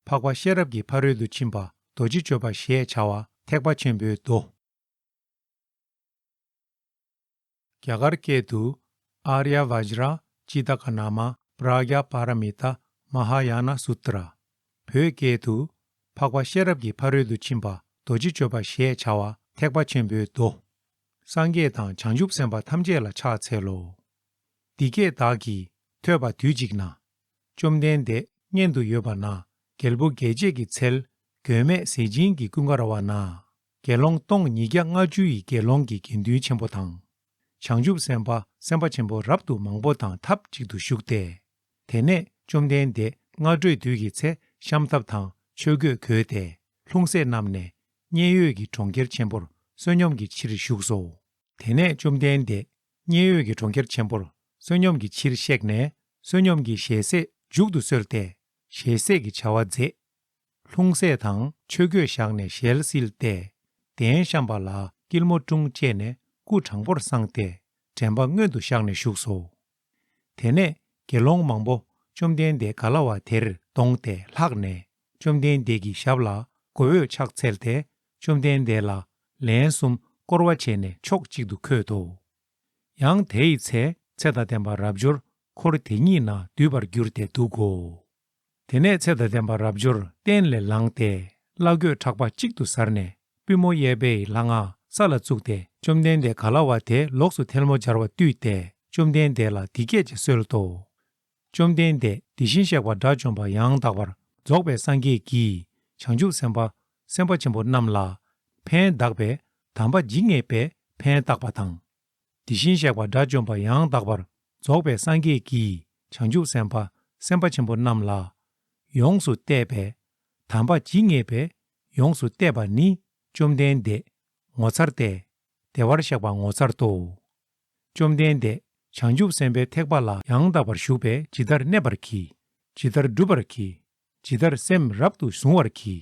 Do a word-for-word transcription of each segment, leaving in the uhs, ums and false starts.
འཕགས་པ་ཤེས་རབ་ཀྱི་ཕ་རོལ་ཏུ་ཕྱིན་པ་རྡོ་རྗེ་སྤྱོད་པ་ཞེས་བྱ་བ་ཐེག་པ་ཆེན་པོའི་མདོ། རྒྱ་གར་སྐད་དུ། Arya Vajra Chidaka Nama Pragya Paramita Mahayana Sutra། བོད་སྐད་དུ། འཕགས་པ་ཤེས་རབ་ཀྱི་ཕ་རོལ་ཏུ་ཕྱིན་པ་རྡོ་རྗེ་སྤྱོད་པ་ཞེས་བྱ་བ་ཐེག་པ་ཆེན་པོའི་མདོ། སངས་རྒྱས་དང་བྱང་ཆུབ་སེམས་དཔའ་ཐམས་ཅད་ལ་ཕྱག་འཚལ་ལོ། འདི་སྐད་བདག་གིས་ཐོས་པ་དུས་གཅིག་ན། བཅོམ་ལྡན་འདས་མཉན་དུ་ཡོད་པ་ན། རྒྱལ་བུ་རྒྱལ་བྱེད་ཀྱི་ཚལ། མགོན་མེད་ཟས་སྦྱིན་གྱི་ཀུན་དགའ་ར་བ་ན། དགེ་སློང་སྟོང་ཉིས་བརྒྱ་ལྔ་བཅུ་ཡི་དགེ་སློང་གི་དགེ་འདུན་ཆེན་པོ་དང་། བྱང་ཆུབ་སེམས་དཔའ་སེམས་དཔའ་ཆེན་པོ་རབ་ཏུ་མང་པོ་དང་ཐབས་གཅིག་ཏུ་བཞུགས་ཏེ། དེ་ནས་བཅོམ་ལྡན་འདས་སྔ་དྲོའི་དུས་ཀྱི་ཚེ་ཤམ་ཐབས་དང་ཆོས་གོས་གོས་ཏེ། ལྷུང་བཟེད་བསྣམས་ནས་མཉན་ཡོད་ཀྱི་གྲོང་ཁྱེར་ཆེན་པོར་བསོད་སྙོམས་ཀྱི་ཕྱིར་བཞུགས་སོ། དེ་ནས་བཅོམ་ལྡན་འདས་མཉན་ཡོད་ཀྱི་གྲོང་ཁྱེར་ཆེན་པོར་བསོད་སྙོམས་ཀྱི་ཕྱིར་གཤེགས་ནས། བསོད་སྙོམས་ཀྱི་ཞལ་ཟས་མཇུག་ཏུ་གསོལ་ཏེ། ཞལ་ཟས་ཀྱི་བྱ་བ་མཛད། ལྷུང་བཟེད་དང་ཆོས་གོས་བཞག་ནས་ཞལ་བསིལ་ཏེ། གདན་བཤམས་པ་ལ་སྐྱིལ་མོ་ཀྲུང་བཅས་ནས་སྐུ་དྲང་པོར་བསྲངས་ཏེ། དྲན་པ་སྔོན་དུ་བཞག་ནས་བཞུགས་སོ། དེ་ནས་དགེ་སློང་མང་པོ་བཅོམ་ལྡན་འདས་ག་ལ་བ་དེར་དོང་སྟེ་ལྷགས་ནས། བཅོམ་ལྡན་འདས་ཀྱི་ཞབས་ལ་མགོ་བོས་ཕྱག་འཚལ་ཏེ། བཅོམ་ལྡན་འདས་ལ་ལན་གསུམ་བསྐོར་བ་བྱས་ནས་ཕྱོགས་གཅིག་ཏུ་འཁོད་དོ། ཡང་དེའི་ཚེ་ཚེ་དང་ལྡན་པ་རབ་འབྱོར་འཁོར་དེ་ཉིད་ན་འདུས་པར་གྱུར་ཏེ་འདུག་གོ། དེ་ནས་ཚེ་དང་ལྡན་པ་རབ་འབྱོར་སྟན་ལས་ལངས་ཏེ། བླ་གོས་ཕྲག་པ་གཅིག་ཏུ་གཟར་ནས། པུས་མོ་གཡས་པའི་ལྷ་ང་ས་ལ་བཙུགས་ཏེ། བཅོམ་ལྡན་འདས་ག་ལ་བ་དེ་ལོགས་སུ་ཐལ་མོ་སྦྱར་བ་བཏུད་དེ། བཅོམ་ལྡན་འདས་ལ་འདི་སྐད་ཅེས་གསོལ་ཏོ། བཅོམ་ལྡན་འདས་དེ་བཞིན་གཤེགས་པ་དགྲ་བཅོམ་པ་ཡང་དག་པར་རྫོགས་པའི་སངས་རྒྱས་ཀྱིས། བྱང་ཆུབ་སེམས་དཔའ་སེམས་དཔའ་ཆེན་པོ་རྣམས་ལ། ཕན་གདགས་པའི་དམ་པ་ཇི་སྙེད་པའི་ཕན་བཏགས་པ་དང་། དེ་བཞིན་གཤེགས་པ་དགྲ་བཅོམ་པ་ཡང་དག་པར་རྫོགས་པའི་སངས་རྒྱས་ཀྱིས། བྱང་ཆུབ་སེམས་དཔའ་སེམས་དཔའ་ཆེན་པོ་རྣམས་ལ། ཡོངས་སུ་གཏད་པའི་དམ་པ་ཇི་སྙེད་པའི་ཡོངས་སུ་གཏད་པ་ནི། བཅོམ་ལྡན་འདས་ངོ་མཚར་ཏེ། བདེ་བར་གཤེགས་པ་ངོ་མཚར་ཏོ། བཅོམ་ལྡན་འདས་བྱང་ཆུབ་སེམས་དཔའི་ཐེག་པ་ལ་ཡང་དག་པར་ཞུགས་པས་ཇི་ལྟར་གནས་པར་བགྱི། ཇི་ལྟར་བསྒྲུབ་པར་བགྱི། ཇི་ལྟར་སེམས་རབ་ཏུ་བཟུང་བར་བགྱི།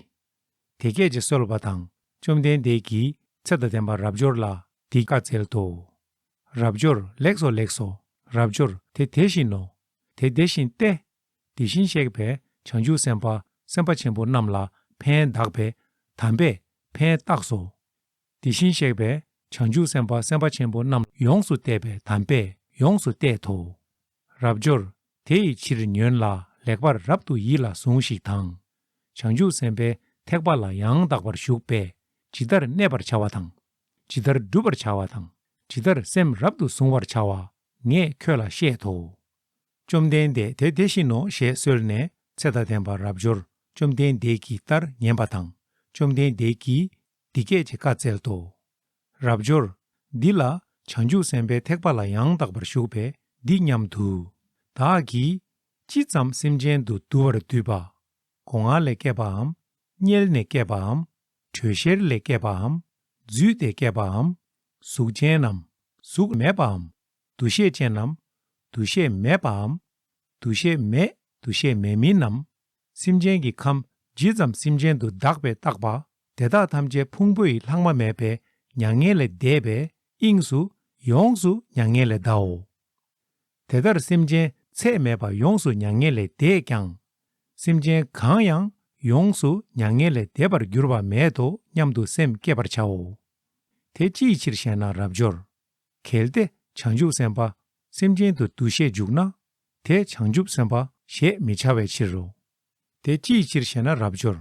དེ་སྐད་ཅེས་གསོལ་བ་དང་། བཅོམ་ལྡན་འདས་ཀྱིས་ཚེ་དང་ལྡན་པ་རབ་འབྱོར་ལ་འདི་བཀའ་སྩལ་ཏོ། རབ་འབྱོར་ལེགས་སོ་ལེགས་སོ། རབ་འབྱོར་དེ་དེ་བཞིན་ནོ། དེ་དེ་བཞིན་ཏེ། དེ་བཞིན་གཤེགས་པའི་བྱང་ཆུབ་སེམས་དཔའ་སེམས་དཔའ་ཆེན་པོ་རྣམས་ལ་ཕན་གདགས་པའི་དམ་པས་ཕན་བཏགས་སོ། དེ་བཞིན་གཤེགས་པའི་བྱང་ཆུབ་སེམས་དཔའ་སེམས་དཔའ་ཆེན་པོ་རྣམས་ཡོངས་སུ་གཏད་པའི་དམ་པས་ཡོངས་སུ་གཏད་དོ། རབ་འབྱོར་དེ་ཡི་ཕྱིར་ཉོན་ལ་ལེགས་པར་རབ་ཏུ་ཡིད་ལ་ཟུངས་ཤིག་དང་། བྱང་ཆུབ་སེམས་དཔའི་ཐེག་པ་ལ་ཡང་དག་པར་ཞུགས་པས་ཇི་ལྟར་གནས་པར་བྱ་བ་དང་། ཇི་ལྟར་བསྒྲུབ་པར་བྱ་བ་དང་། ཇི་ལྟར་སེམས་རབ་ཏུ་བཟུང་བར་བྱ་བ་ངས་ཁྱོད་ལ་བཤད་དོ། བཅོམ་ལྡན་འདས་དེ་དེ་བཞིན་ནོ་ཞེས་གསོལ་ནས་ཚེ་དང་ལྡན་པ་རབ་འབྱོར་བཅོམ་ལྡན་འདས་ཀྱི་ལྟར་ཉན་པ་དང་། བཅོམ་ལྡན་འདས་ཀྱིས་འདི་སྐད་ཅེས་བཀའ་སྩལ་ཏོ། རབ་འབྱོར། འདི་ལ་བྱང་ཆུབ་སེམས་དཔའི་ཐེག་པ་ལ་ཡང་དག་པར་ཞུགས་པས་འདི་སྙམ་དུ། བདག་གིས་ཅི་ཙམ་སེམས་ཅན་དུ་བསྡུ་བར་འདོད་པ། སྒོ་ང་ལས་སྐྱེས་པའམ། མངལ་ནས་སྐྱེས་པའམ། དྲོད་གཤེར་ལས་སྐྱེས་པའམ། རྫུས་ཏེ་སྐྱེས་པའམ། གཟུགས་ཅན་ནམ། གཟུགས་མེད་པའམ། འདུ་ཤེས་ཅན་ནམ། འདུ་ཤེས་མེད་པའམ། འདུ་ཤེས་མེད་འདུ་ཤེས་མེད་མིན་ནམ། སེམས་ཅན་གྱི་ཁམས་ཇི་ཙམ་སེམས་ཅན་དུ་བདག་པས་བཏགས་པ། དེ་དག་ཐམས་ཅད་ཕུང་པོ་ཡི་ལྷག་མ་མེད་པའི་མྱ་ངན་ལས་འདས་པའི་དབྱིངས་སུ་ཡོངས་སུ་མྱ་ངན་ལས་འདའོ། དེ་ལྟར་སེམས་ཅན་ཚད་མེད་པ་ཡོངས་སུ་མྱ་ངན་ལས་འདས་ཀྱང་། སེམས་ཅན་གང་ཡང་ཡོངས་སུ་མྱ་ངན་ལས་འདས་པར་འགྱུར་བ་མེད་དོ་སྙམ་དུ་སེམས་བསྐྱེད་པར་བྱའོ། དེ་ཅིའི་ཕྱིར་ཞེ་ན་རབ་འབྱོར། གལ་ཏེ་བྱང་ཆུབ་སེམས་དཔའ་སེམས་ཅན་དུ་འདུ་ཤེས་འཇུག་ན། དེ་བྱང་ཆུབ་སེམས་དཔའ་ཞེས་མི་བྱ་བའི་ཕྱིར་རོ། དེ་ཅིའི་ཕྱིར་ཞེ་ན་རབ་འབྱོར།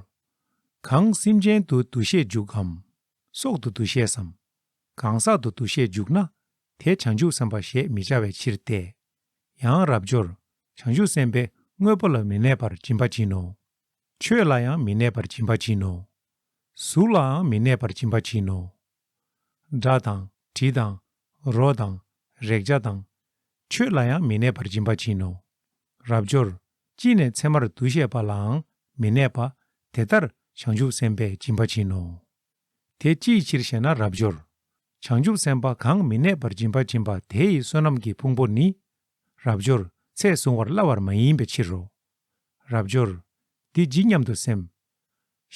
གང་སེམས་ཅན་དུ་འདུ་ཤེས་འཇུག་གམ། སྲོག་ཏུ་འདུ་ཤེས་སམ། གང་ཟག་ཏུ་འདུ་ཤེས་འཇུག་ན། དེ་བྱང་ཆུབ་སེམས་དཔའ་ཞེས་མི་བྱ་བའི་ཕྱིར་ཏེ། ཡང་རབ་འབྱོར། བྱང་ཆུབ་སེམས་དཔའི་དངོས་པོ་ལ་མི་གནས་པར་སྦྱིན་པ་བྱིན་ནོ། ཆོས་ལ་ཡང་མི་གནས་པར་སྦྱིན་པ་བྱིན་ནོ། གཟུགས་ལའང་མི་གནས་པར་སྦྱིན་པ་བྱིན་ནོ། སྒྲ་དང་། དྲི་དང་། རོ་དང་། རེག་བྱ་དང་། ཆོས་ལ་ཡང་མི་གནས་པར་སྦྱིན་པ་བྱིན་ནོ། རབ་འབྱོར། ཅི་ནས་མཚན་མར་འདུ་ཤེས་པ་ལའང་མི་གནས་པ། དེ་ལྟར་བྱང་ཆུབ་སེམས་དཔས་སྦྱིན་པ་བྱིན་ནོ། དེ་ཅིའི་ཕྱིར་ཞེ་ན་རབ་འབྱོར། བྱང་ཆུབ་སེམས་དཔའ་གང་མི་གནས་པར་སྦྱིན་པ་བྱིན་པ་དེ་ཡི་བསོད་ནམས་ཀྱི་ཕུང་པོ་ནི། རབ་འབྱོར། ཚད་བཟུང་བར་སླ་བར་མ་ཡིན་པའི་ཕྱིར་རོ། རབ་འབྱོར། འདི་ཇི་སྙམ་དུ་སེམས།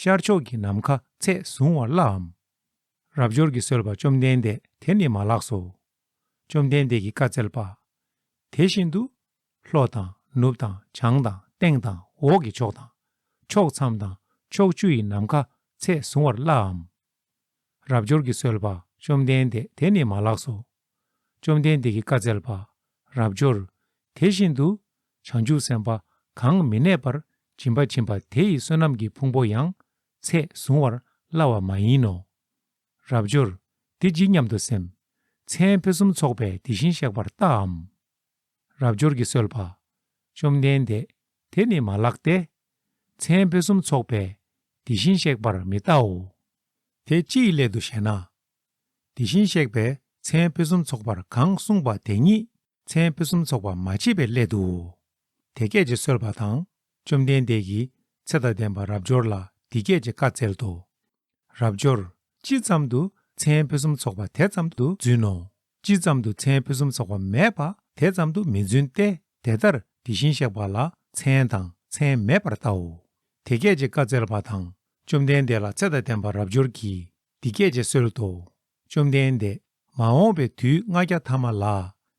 ཤར་ཕྱོགས་ཀྱི་ནམ་མཁའ་ཚད་བཟུང་བར་སླའམ། རབ་འབྱོར་གྱིས་གསོལ་པ། བཅོམ་ལྡན་འདས་དེ་ནི་མ་ལགས་སོ། བཅོམ་ལྡན་འདས་ཀྱིས་བཀའ་སྩལ་པ། དེ་བཞིན་དུ། ལྷོ་དང་ནུབ་དང་བྱང་དང་སྟེང་དང་འོག་གི་ཕྱོགས་དང་། ཕྱོགས་མཚམས་དང་ཕྱོགས་བཅུ་ཡི་ནམ་མཁའ་ཚད་བཟུང་བར་སླའམ། རབ་འབྱོར་གྱིས་གསོལ་པ། བཅོམ་ལྡན་འདས་དེ་ནི་མ་ལགས་སོ། བཅོམ་ལྡན་འདས་ཀྱིས་བཀའ་སྩལ་པ། རབ་འབྱོར། དེ་བཞིན་དུ། བྱང་ཆུབ་སེམས་དཔའ་གང་མི་གནས་པར་སྦྱིན་པ་བྱིན་པ་དེ་ཡི་བསོད་ནམས་ཀྱི་ཕུང་པོ་ཡང་ཚད་བཟུང་བར་སླ་བ་མ་ཡིན་ནོ། རབ་འབྱོར། འདི་ཇི་སྙམ་དུ་སེམས། མཚན་ཕུན་སུམ་ཚོགས་པས་དེ་བཞིན་གཤེགས་པར་ལྟའམ། རབ་འབྱོར་གྱིས་གསོལ་པ། བཅོམ་ལྡན་འདས། དེ་ནི་མ་ལགས་ཏེ། མཚན་ཕུན་སུམ་ཚོགས་པས་དེ་བཞིན་གཤེགས་པར་མི་ལྟའོ། དེ་ཅིའི་སླད་དུ་ཞེ་ན། དེ་བཞིན་གཤེགས་པས་མཚན་ཕུན་སུམ་ཚོགས་པར་གང་གསུངས་པ་དེ་ཉིད་མཚན་ཕུན་སུམ་ཚོགས་པ་མ་མཆིས་པའི་སླད་དུའོ། དེ་སྐད་ཅེས་གསོལ་པ་དང་། བཅོམ་ལྡན་འདས་ཀྱིས་ཚེ་དང་ལྡན་པ་རབ་འབྱོར་ལ་འདི་སྐད་ཅེས་བཀའ་སྩལ་ཏོ། རབ་འབྱོར། ཅི་ཙམ་དུ་མཚན་ཕུན་སུམ་ཚོགས་པ་དེ་ཙམ་དུ་རྫུན་ནོ། ཅི་ཙམ་དུ་མཚན་ཕུན་སུམ་ཚོགས་པ་མེད་པ་དེ་ཙམ་དུ་མི་རྫུན་ཏེ། དེ་ལྟར་དེ་བཞིན་གཤེགས་པ་ལ་མཚན་དང་མཚན་མེད་པར་ལྟའོ། དེ་སྐད་ཅེས་བཀའ་སྩལ་པ་དང་། བཅོམ་ལྡན་འདས་ལ་ཚེ་དང་ལྡན་པ་རབ་འབྱོར་གྱིས་འདི་སྐད་ཅེས་གསོལ་ཏོ། བཅོམ་ལྡན་འདས། མ་འོངས་པའི་དུས་ལྔ་བརྒྱ་ཐ་མ་ལ།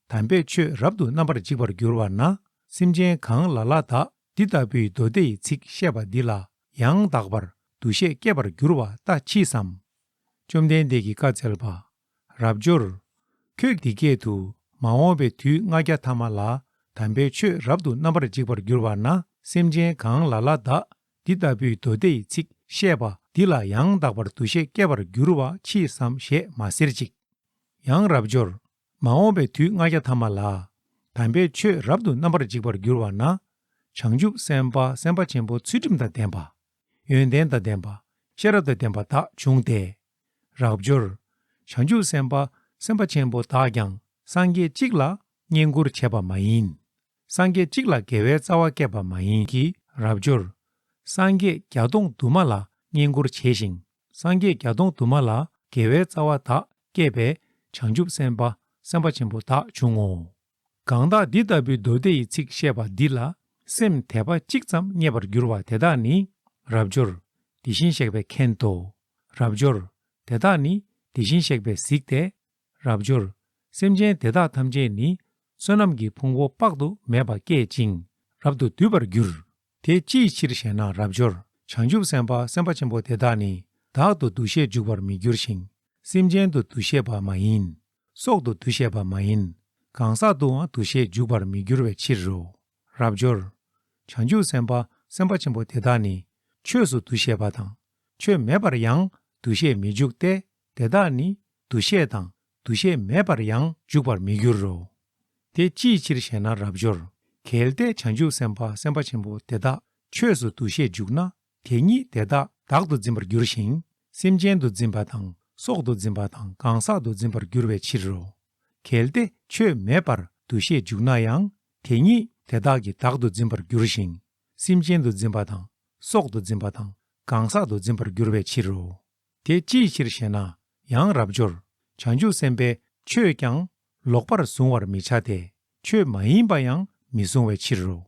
དམ་པའི་ཆོས་རབ་ཏུ་རྣམ་པར་འཇིག་པར་འགྱུར་བ་ན། སེམས་ཅན་གང་ལ་ལ་དག་འདི་ལྟ་བུའི་མདོ་སྡེ་ཡི་ཚིག་བཤད་པ་འདི་ལ་ཡང་དག་པར་འདུ་ཤེས་སྐྱེ་བར་འགྱུར་བ་ལྟ་མཆིས་སམ། བཅོམ་ལྡན་འདས་ཀྱིས་བཀའ་སྩལ་པ། རབ་འབྱོར། ཁྱོད་འདི་སྐད་དུ། མ་འོངས་པའི་དུས་ལྔ་བརྒྱ་ཐ་མ་ལ། དམ་པའི་ཆོས་རབ་ཏུ་རྣམ་པར་འཇིག་པར་འགྱུར་བ་ན། སེམས་ཅན་གང་ལ་ལ་དག་འདི་ལྟ་བུའི་མདོ་སྡེ་ཡི་ཚིག་བཤད་པ་འདི་ལ་ཡང་དག་པར་འདུ་ཤེས་སྐྱེ་བར་འགྱུར་བ་མཆིས་སམ་ཞེས་མ་ཟེར་ཅིག། ཡང་རབ་འབྱོར། མ་འོངས་པའི་དུས་ལྔ་བརྒྱ་ཐ་མ་ལ། དམ་པའི་ཆོས་རབ་ཏུ་རྣམ་པར་འཇིག་པར་འགྱུར་བ་ན། བྱང་ཆུབ་སེམས་དཔའ་སེམས་དཔའ་ཆེན་པོ་ཚུལ་ཁྲིམས་དང་ལྡན་པ། ཡོན་ཏན་དང་ལྡན་པ། ཤེས་རབ་དང་ལྡན་པ་དག་འབྱུང་སྟེ། རབ་འབྱོར། བྱང་ཆུབ་སེམས་དཔའ་སེམས་དཔའ་ཆེན་པོ་དག་ཀྱང་སངས་རྒྱས་གཅིག་ལ་བསྙེན་བཀུར་བྱེད་པ་མ་ཡིན། སངས་རྒྱས་གཅིག་ལ་དགེ་བའི་རྩ་བ་བསྐྱེད་པ་མ་ཡིན་གྱི། རབ་འབྱོར། སངས་རྒྱས་བརྒྱ་སྟོང་དུ་མ་ལ་བསྙེན་བཀུར་བྱས་ཤིང་། སངས་རྒྱས་བརྒྱ་སྟོང་དུ་མ་ལ་དགེ་བའི་རྩ་བ་དག་བསྐྱེད་པའི་བྱང་ཆུབ་སེམས་དཔའ་སེམས་དཔའ་ཆེན་པོ་དག་འབྱུང་ངོ་། གང་དག་འདི་ལྟ་བུའི་མདོ་སྡེ་ཡི་ཚིག་བཤད་པ་འདི་ལ་སེམས་དད་པ་གཅིག་ཙམ་རྙེད་པར་འགྱུར་བ་དེ་དག་ནི། རབ་འབྱོར། དེ་བཞིན་གཤེགས་པས་མཁྱེན་ཏོ། རབ་འབྱོར། དེ་དག་ནི་དེ་བཞིན་གཤེགས་པས་གཟིགས་ཏེ། རབ་འབྱོར། སེམས་ཅན་དེ་དག་ཐམས་ཅད་ནི་བསོད་ནམས་ཀྱི་ཕུང་པོ་དཔག་ཏུ་མེད་པ་བསྐྱེད་ཅིང་རབ་ཏུ་འདུས་པར་འགྱུར། དེ་ཅིའི་ཕྱིར་ཞེ་ན། རབ་འབྱོར། བྱང་ཆུབ་སེམས་དཔའ་སེམས་དཔའ་ཆེན་པོ་དེ་དག་ནི་བདག་ཏུ་འདུ་ཤེས་འཇུག་པར་མི་འགྱུར་ཞིང་། སེམས་ཅན་དུ་འདུ་ཤེས་པ་མ་ཡིན། སྲོག་ཏུ་འདུ་ཤེས་པ་མ་ཡིན། གང་ཟག་ཏུའང་འདུ་ཤེས་འཇུག་པར་མི་འགྱུར་བའི་ཕྱིར་རོ། རབ་འབྱོར། བྱང་ཆུབ་སེམས་དཔའ་སེམས་དཔའ་ཆེན་པོ་དེ་དག་ནི་ཆོས་སུ་འདུ་ཤེས་པ་དང་། ཆོས་མེད་པར་ཡང་འདུ་ཤེས་མི་འཇུག་སྟེ། དེ་དག་ནི་འདུ་ཤེས་དང་འདུ་ཤེས་མེད་པར་ཡང་འཇུག་པར་མི་འགྱུར་རོ། དེ་ཅིའི་ཕྱིར་ཞེ་ན། རབ་འབྱོར། གལ་ཏེ་བྱང་ཆུབ་སེམས་དཔའ་སེམས་དཔའ་ཆེན་པོ་དེ་དག་ཆོས་སུ་འདུ་ཤེས་འཇུག་ན། དེ་ཉིད་དེ་དག་བདག་ཏུ་འཛིན་པར་འགྱུར་ཞིང་། སེམས་ཅན་དུ་འཛིན་པ་དང་། སྲོག་ཏུ་འཛིན་པ་དང་། གང་ཟག་ཏུ་འཛིན་པར་འགྱུར་བའི་ཕྱིར་རོ། གལ་ཏེ་ཆོས་མེད་པར་འདུ་ཤེས་འཇུག་ན་ཡང་། དེ་ཉིད་དེ་དག་གིས་བདག་ཏུ་འཛིན་པར་འགྱུར་ཞིང་། སེམས་ཅན་དུ་འཛིན་པ་དང་། སྲོག་ཏུ་འཛིན་པ་དང་། གང་ཟག་ཏུ་འཛིན་པར་འགྱུར་བའི་ཕྱིར་རོ། དེ་ཅིའི་ཕྱིར་ཞེ་ན། ཡང་རབ་འབྱོར། བྱང་ཆུབ་སེམས་དཔའི་ཆོས་ཀྱང་ལོག་པར་གཟུང་བར་མི་བྱ་སྟེ། ཆོས་མ་ཡིན་པ་ཡང་མི་གཟུང་བའི་ཕྱིར་རོ།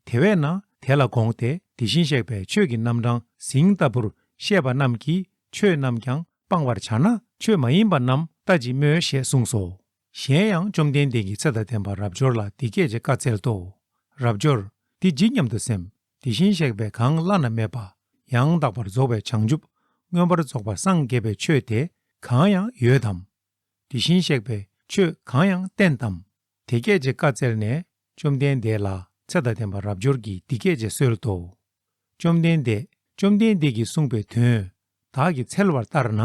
དེ་བས་ན་དེ་ལ་དགོངས་ཏེ་དེ་བཞིན་གཤེགས་པའི་ཆོས་ཀྱི་རྣམ་གྲངས་ཟིང་ལྟ་བུར་བཤད་པ་རྣམས་ཀྱིས་ཆོས་རྣམས་ཀྱང་སྤང་བར་བྱ་ན། ཆོས་མ་ཡིན་པ་རྣམས་ལྟ་ཅི་སྨོས་ཞེས་གསུངས་སོ། གཞན་ཡང་བཅོམ་ལྡན་འདས་ཀྱིས་ཚེ་དང་ལྡན་པ་རབ་འབྱོར་ལ་འདི་སྐད་ཅེས་བཀའ་སྩལ་ཏོ། རབ་འབྱོར། འདི་ཇི་སྙམ་དུ་སེམས། དེ་བཞིན་གཤེགས་པའི་གང་བླ་ན་མེད་པ་ཡང་དག་པར་རྫོགས་པའི་བྱང་ཆུབ་མངོན་པར་རྫོགས་པ་སངས་རྒྱས་པའི་ཆོས་དེ་གང་ཡང་ཡོད་དམ། དེ་བཞིན་གཤེགས་པའི་ཆོས་གང་ཡང་བསྟན་ཏམ། དེ་སྐད་ཅེས་བཀའ་སྩལ་ནས་བཅོམ་ལྡན་འདས་ལ་ཚེ་དང་ལྡན་པ་རབ་འབྱོར་གྱིས་འདི་སྐད་ཅེས་གསོལ་ཏོ། བཅོམ་ལྡན་འདས། བཅོམ་ལྡན་འདས་ཀྱིས་གསུངས་པའི་དོན་བདག་གིས་འཚལ་བར་ལྟར་ན།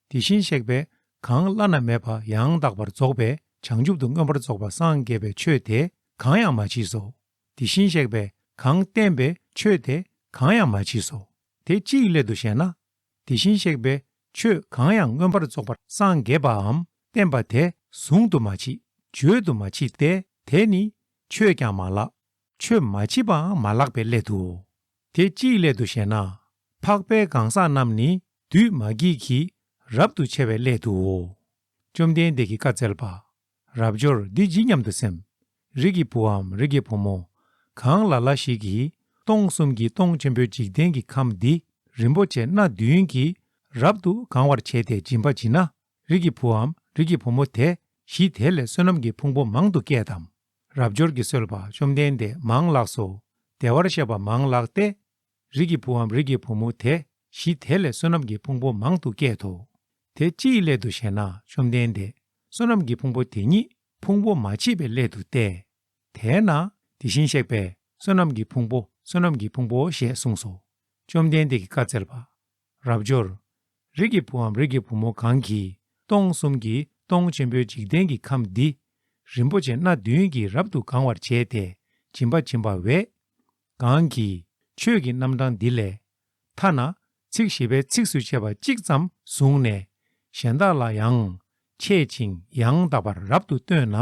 དེ་བཞིན་གཤེགས་པའི་གང་བླ་ན་མེད་པ་ཡང་དག་པར་རྫོགས་པའི་བྱང་ཆུབ་ཏུ་མངོན་པར་རྫོགས་པ་སངས་རྒྱས་པའི་ཆོས་དེ་གང་ཡང་མ་མཆིས་སོ། དེ་བཞིན་གཤེགས་པས་གང་བསྟན་པའི་ཆོས་དེ་གང་ཡང་མ་མཆིས་སོ། དེ་ཅིའི་སླད་དུ་ཞེ་ན། དེ་བཞིན་གཤེགས་པའི་ཆོས་གང་ཡང་མངོན་པར་རྫོགས་པར་སངས་རྒྱས་པའམ་བསྟན་པ་དེ་གཟུང་དུ་མ་མཆིས། བརྗོད་དུ་མ་མཆིས་ཏེ། དེ་ནི་ཆོས་ཀྱང་མ་ལགས། ཆོས་མ་མཆིས་པའང་མ་ལགས་པའི་སླད་དུའོ། དེ་ཅིའི་སླད་དུ་ཞེ་ན། འཕགས་པའི་གང་ཟག་རྣམས་ནི་འདུས་མ་བགྱིད་ཀྱིས་རབ་ཏུ་ཕྱེ་བའི་སླད་དུའོ། བཅོམ་ལྡན་འདས་ཀྱིས་བཀའ་སྩལ་པ། རབ་འབྱོར། འདི་ཇི་སྙམ་དུ་སེམས། རིགས་ཀྱི་བུའམ་རིགས་ཀྱི་བུ་མོ། གང་ལ་ལ་ཞིག་གིས་སྟོང་གསུམ་གྱི་སྟོང་ཆེན་པོའི་འཇིག་རྟེན་གྱི་ཁམས་འདི་རིན་པོ་ཆེ་སྣ་བདུན་གྱིས་རབ་ཏུ་གང་བར་བྱས་ཏེ་སྦྱིན་པ་བྱིན་ན། རིགས་ཀྱི་བུའམ་རིགས་ཀྱི་བུ་མོ་དེ་གཞི་དེ་ལས་བསོད་ནམས་ཀྱི་ཕུང་པོ་མང་དུ་བསྐྱེད་དམ། རབ་འབྱོར་གྱིས་གསོལ་པ། བཅོམ་ལྡན་འདས། མང་ལགས་སོ། བདེ་བར་གཤེགས་པ་མང་ལགས་ཏེ། རིགས་ཀྱི་བུའམ་རིགས་ཀྱི་བུ་མོ་དེ་གཞི་དེ་ལས་བསོད་ནམས་ཀྱི་ཕུང་པོ་མང་དུ་བསྐྱེད་དོ། དེ་ཅིའི་སླད་དུ་ཞེ་ན། བཅོམ་ལྡན་འདས་བསོད་ནམས་ཀྱི་ཕུང་པོ་དེ་ཉིད་ཕུང་པོ་མ་མཆིས་པའི་སླད་དུ་སྟེ། དེས་ན་དེ་བཞིན་གཤེགས་པས་བསོད་ནམས་ཀྱི་ཕུང་པོ་བསོད་ནམས་ཀྱི་ཕུང་པོ་ཞེས་གསུངས་སོ། བཅོམ་ལྡན་འདས་ཀྱིས་བཀའ་སྩལ་པ། རབ་འབྱོར། རིགས་ཀྱི་བུའམ་རིགས་ཀྱི་བུ་མོ་གང་གིས་སྟོང་གསུམ་གྱི་སྟོང་ཆེན་པོའི་འཇིག་རྟེན་གྱི་ཁམས་འདི་རིན་པོ་ཆེ་སྣ་བདུན་གྱིས་རབ་ཏུ་གང་བར་བྱས་ཏེ་སྦྱིན་པ་བྱིན་པ་བས། གང་གིས་ཆོས་ཀྱི་རྣམ་གྲངས་འདི་ལས། ཐ་ན་ཚིག་བཞི་པའི་ཚིགས་སུ་བཅད་པ་གཅིག་ཙམ་བཟུང་ནས་གཞན་དག་ལ་ཡང་འཆད་ཅིང་ཡང་དག་པར་རབ་ཏུ་སྟོན་ན།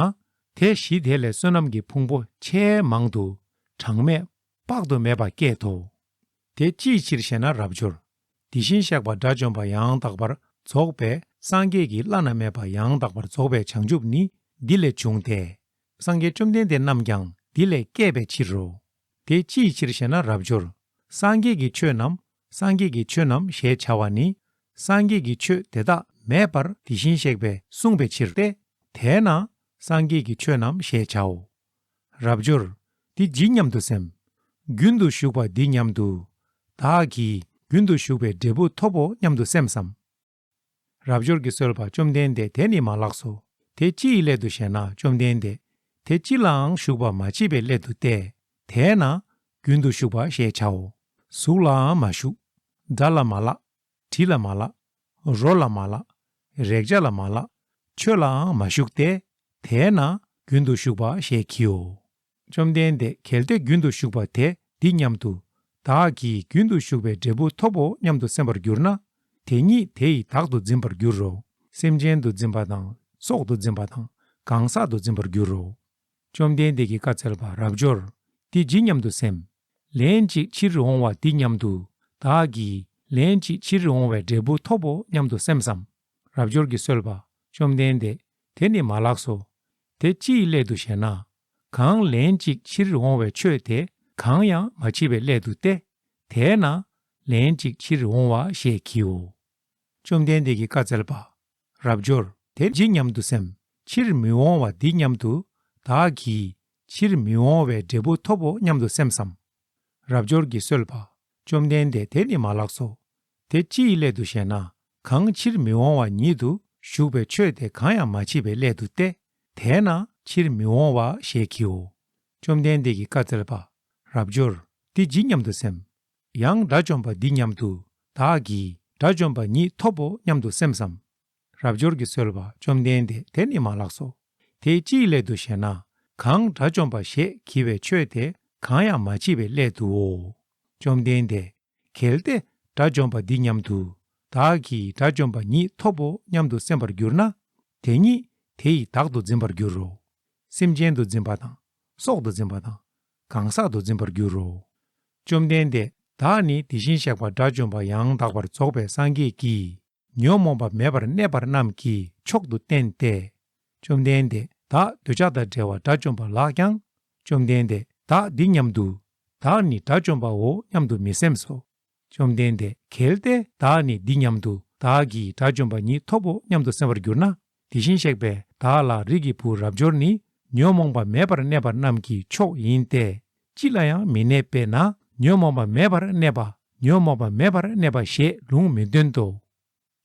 དེ་གཞི་དེ་ལས་བསོད་ནམས་ཀྱི་ཕུང་པོ་ཆེས་མང་དུ་གྲངས་མེད་དཔག་ཏུ་མེད་པ་བསྐྱེད་དོ། དེ་ཅིའི་ཕྱིར་ཞེ་ན། རབ་འབྱོར། དེ་བཞིན་གཤེགས་པ་དགྲ་བཅོམ་པ་ཡང་དག་པར་རྫོགས་པའི་སངས་རྒྱས་ཀྱི་བླ་ན་མེད་པ་ཡང་དག་པར་རྫོགས་པའི་བྱང་ཆུབ་ནི་འདི་ལས་བྱུང་སྟེ། སངས་རྒྱས་བཅོམ་ལྡན་འདས་རྣམས་ཀྱང་འདི་ལས་སྐྱེས་པའི་ཕྱིར་རོ། དེ་ཅིའི་ཕྱིར་ཞེ་ན། རབ་འབྱོར། སངས་རྒྱས་ཀྱི་ཆོས་རྣམས་སངས་རྒྱས་ཀྱི་ཆོས་རྣམས་ཞེས་བྱ་བ་ནི། སངས་རྒྱས་ཀྱི་ཆོས་དེ་དག་མེད་པར་དེ་བཞིན་གཤེགས་པས་གསུངས་པའི་ཕྱིར་ཏེ། དེས་ན་སངས་རྒྱས་ཀྱི་ཆོས་རྣམས་ཞེས་བྱའོ། རབ་འབྱོར། འདི་ཇི་སྙམ་དུ་སེམས། རྒྱུན་དུ་ཞུགས་པ་འདི་སྙམ་དུ། བདག་གིས་རྒྱུན་དུ་ཞུགས་པའི་འབྲས་བུ་ཐོབ་བོ་སྙམ་དུ་སེམས་སམ། རབ་འབྱོར་གྱིས་གསོལ་པ། བཅོམ་ལྡན་འདས་དེ་ནི་མ་ལགས་སོ། དེ་ཅིའི་སླད་དུ་ཞེ་ན། བཅོམ་ལྡན་འདས་དེ་ཅི་ལའང་ཞུགས་པ་མ་མཆིས་པའི་སླད་དུ་སྟེ། དེས་ན་རྒྱུན་དུ་ཞུགས་པ་ཞེས་བྱའོ། གཟུགས་ལའང་མ་ཞུགས། སྒྲ་ལ་མ་ལགས། དྲི་ལ་མ་ལགས། རོ་ལ་མ་ལགས། རེག་བྱ་ལ་མ་ལགས། ཆོས་ལའང་མ་ཞུགས་ཏེ། དེས་ན་རྒྱུན་དུ་ཞུགས་པ་ཞེས་བགྱིའོ། བཅོམ་ལྡན་འདས་གལ་ཏེ་རྒྱུན་དུ་ཞུགས་པ་དེ་འདི་སྙམ་དུ། བདག་གིས་རྒྱུན་དུ་ཞུགས་པའི་འབྲས་བུ་ཐོབ་བོ་སྙམ་དུ་སེམས་པར་གྱུར་ན། དེ་ཉིད་དེ་ཡི་བདག་ཏུ་འཛིན་པར་འགྱུར་རོ། སེམས་ཅན་དུ་འཛིན་པ་དང་སྲོག་ཏུ་འཛིན་པ་དང་གང་ཟག་ཏུ་འཛིན་པར་འགྱུར་རོ། བཅོམ་ལྡན་འདས་ཀྱིས་བཀའ་སྩལ་པ། རབ་འབྱོར། འདི་ཇི་སྙམ་དུ་སེམས། ལན་ཅིག་ཕྱིར་འོང་བ་འདི་སྙམ་དུ། བདག་གིས་ལན་ཅིག་ཕྱིར་འོང་བའི་འབྲས་བུ་ཐོབ་བོ་སྙམ་དུ་སེམས་སམ། རབ་འབྱོར་གྱིས་གསོལ་པ། བཅོམ་ལྡན་འདས་དེ་ནི་མ་ལགས་སོ། དེ་ཅིའི་སླད་དུ་ཞེ་ན། གང་ལན་ཅིག་ཕྱིར་འོང་བའི་ཆོས་དེ་གང་ཡང་མ་མཆིས་པའི་སླད་དུ་སྟེ། དེས་ན་ལན་ཅིག་ཕྱིར་འོང་བ་ཞེས་བགྱིའོ། བཅོམ་ལྡན་འདས་ཀྱིས་བཀའ་སྩལ་པ། རབ་འབྱོར། དེ་ཇི་སྙམ་དུ་སེམས། ཕྱིར་མི་འོང་བ་འདི་སྙམ་དུ། བདག་གིས་ཕྱིར་མི་འོང་བའི་འབྲས་བུ་ཐོབ་བོ་སྙམ་དུ་སེམས་སམ། རབ་འབྱོར་གྱིས་གསོལ་པ། བཅོམ་ལྡན་འདས་དེ་ནི་མ་ལགས་སོ། དེ་ཅིའི་སླད་དུ་ཞེ་ན། གང་ཕྱིར་མི་འོང་བ་ཉིད་དུ་ཞུགས་པའི་ཆོས་དེ་གང་ཡང་མ་མཆིས་པའི་སླད་དུ་སྟེ། དེས་ན་ཕྱིར་མི་འོང་བ་ཞེས་བགྱིའོ། བཅོམ་ལྡན་འདས་ཀྱིས་བཀའ་སྩལ་པ། རབ་འབྱོར། འདི་ཇི་སྙམ་དུ་སེམས། ཡང་དགྲ་བཅོམ་པ་འདི་སྙམ་དུ། བདག་གིས་དགྲ་བཅོམ་པ་ཉིད་ཐོབ་བོ་སྙམ་དུ་སེམས་སམ། རབ་འབྱོར་གྱིས་གསོལ་པ། བཅོམ་ལྡན་འདས་དེ་ནི་མ་ལགས་སོ། དེ་ཅིའི་སླད་དུ་ཞེ་ན། གང་དགྲ་བཅོམ་པ་ཞེས་བགྱི་བའི་ཆོས་དེ་གང་ཡང་མ་མཆིས་པའི་སླད་དུའོ། བཅོམ་ལྡན་འདས། གལ་ཏེ་དགྲ་བཅོམ་པ་འདི་སྙམ་དུ། བདག་གིས་དགྲ་བཅོམ་པ་ཉིད་ཐོབ་བོ་སྙམ་དུ་སེམས་པར་གྱུར་ན། དེ་ཉིད་དེ་ཡི་བདག་ཏུ་འཛིན་པར་འགྱུར་རོ། སེམས་ཅན་དུ་འཛིན་པ་དང་། སྲོག་ཏུ་འཛིན་པ་དང་། གང་ཟག་ཏུ་འཛིན་པར་འགྱུར་རོ། བཅོམ་ལྡན་འདས། བདག་ནི་དེ་བཞིན་གཤེགས་པ་དགྲ་བཅོམ་པ་ཡང་དག་པར་རྫོགས་པའི་སངས་རྒྱས་ཀྱིས། ཉོན་མོངས་པ་མེད་པར་གནས་པ་རྣམས་ཀྱི་མཆོག་ཏུ་བསྟན་ཏེ། བཅོམ་ལྡན་འདས། བདག་འདོད་ཆགས་དང་བྲལ་བ་དགྲ་བཅོམ་པ་ལགས་ཀྱང་། བཅོམ་ལྡན་འདས། བདག་འདི་སྙམ་དུ། བདག་ནི་དགྲ་བཅོམ་པའོ་སྙམ་དུ་མི་སེམས་སོ། བཅོམ་ལྡན་འདས། གལ་ཏེ་བདག་ནི་འདི་སྙམ་དུ། བདག་གིས་དགྲ་བཅོམ་པ་ཉིད་ཐོབ་བོ་སྙམ་དུ་སེམས་པར་གྱུར་ན། དེ་བཞིན་གཤེགས་པས་བདག་ལ། རིགས་ཀྱི་བུ་རབ་འབྱོར་ནི། ཉོན་མོངས་པ་མེད་པར་གནས་པ་རྣམས་ཀྱི་མཆོག་ཡིན་ཏེ། ཅི་ལ་ཡང་མི་གནས་པས་ན། ཉོན་མོངས་པ་མེད་པར་གནས་པ། ཉོན་མོངས་པ་མེད་པར་གནས་པ་ཞེས་ལུང་མི་སྟོན་ཏོ།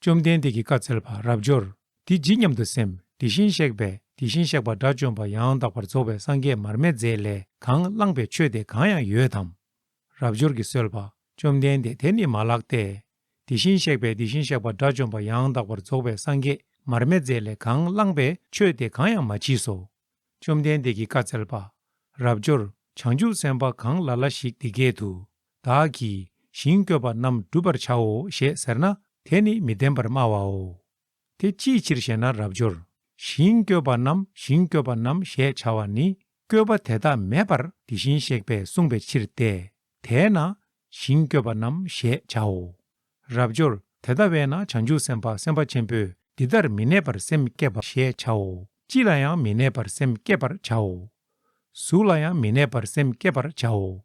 བཅོམ་ལྡན་འདས་ཀྱིས་བཀའ་སྩལ་པ། རབ་འབྱོར། འདི་ཇི་སྙམ་དུ་སེམས། དེ་བཞིན་གཤེགས་པས། དེ་བཞིན་གཤེགས་པ་དགྲ་བཅོམ་པ་ཡང་དག་པར་རྫོགས་པའི་སངས་རྒྱས་མར་མེ་མཛད་ལས་གང་བླངས་པའི་ཆོས་དེ་གང་ཡང་ཡོད་དམ། རབ་འབྱོར་གྱིས་གསོལ་པ། བཅོམ་ལྡན་འདས་དེ་ནི་མ་ལགས་ཏེ། དེ་བཞིན་གཤེགས་པས་དེ་བཞིན་གཤེགས་པ་དགྲ་བཅོམ་པ་ཡང་དག་པར་རྫོགས་པའི་སངས་རྒྱས་མར་མེ་མཛད་ལས་གང་བླངས་པའི་ཆོས་དེ་གང་ཡང་མ་མཆིས་སོ། བཅོམ་ལྡན་འདས་ཀྱིས་བཀའ་སྩལ་པ། རབ་འབྱོར། བྱང་ཆུབ་སེམས་དཔའ་གང་ལ་ལ་ཞིག་འདི་སྐད་དུ། བདག་གིས་ཞིང་བཀོད་པ་རྣམས་བསྒྲུབ་པར་བྱའོ་ཞེས་ཟེར་ན། དེ་ནི་མི་བདེན་པར་སྨྲ་བའོ། དེ་ཅིའི་ཕྱིར་ཞེ་ན། རབ་འབྱོར། ཞིང་བཀོད་པ་རྣམས་ཞིང་བཀོད་པ་རྣམས་ཞེས་བྱ་བ་ནི་བཀོད་པ་དེ་དག་མེད་པར་དེ་བཞིན་གཤེགས་པས་གསུངས་པའི་ཕྱིར་ཏེ། དེས་ན་ཞིང་བཀོད་པ་རྣམས་ཞེས་བྱའོ། རབ་འབྱོར། དེ་ལྟ་བས་ན་བྱང་ཆུབ་སེམས་དཔའ་སེམས་དཔའ་ཆེན་པོས་འདི་ལྟར་མི་གནས་པར་སེམས་བསྐྱེད་པ་ཞེས་བྱའོ། ཅི་ལ་ཡང་མི་གནས་པར་སེམས་བསྐྱེད་པར་བྱའོ། གཟུགས་ལ་ཡང་མི་གནས་པར་སེམས་བསྐྱེད་པར་བྱའོ།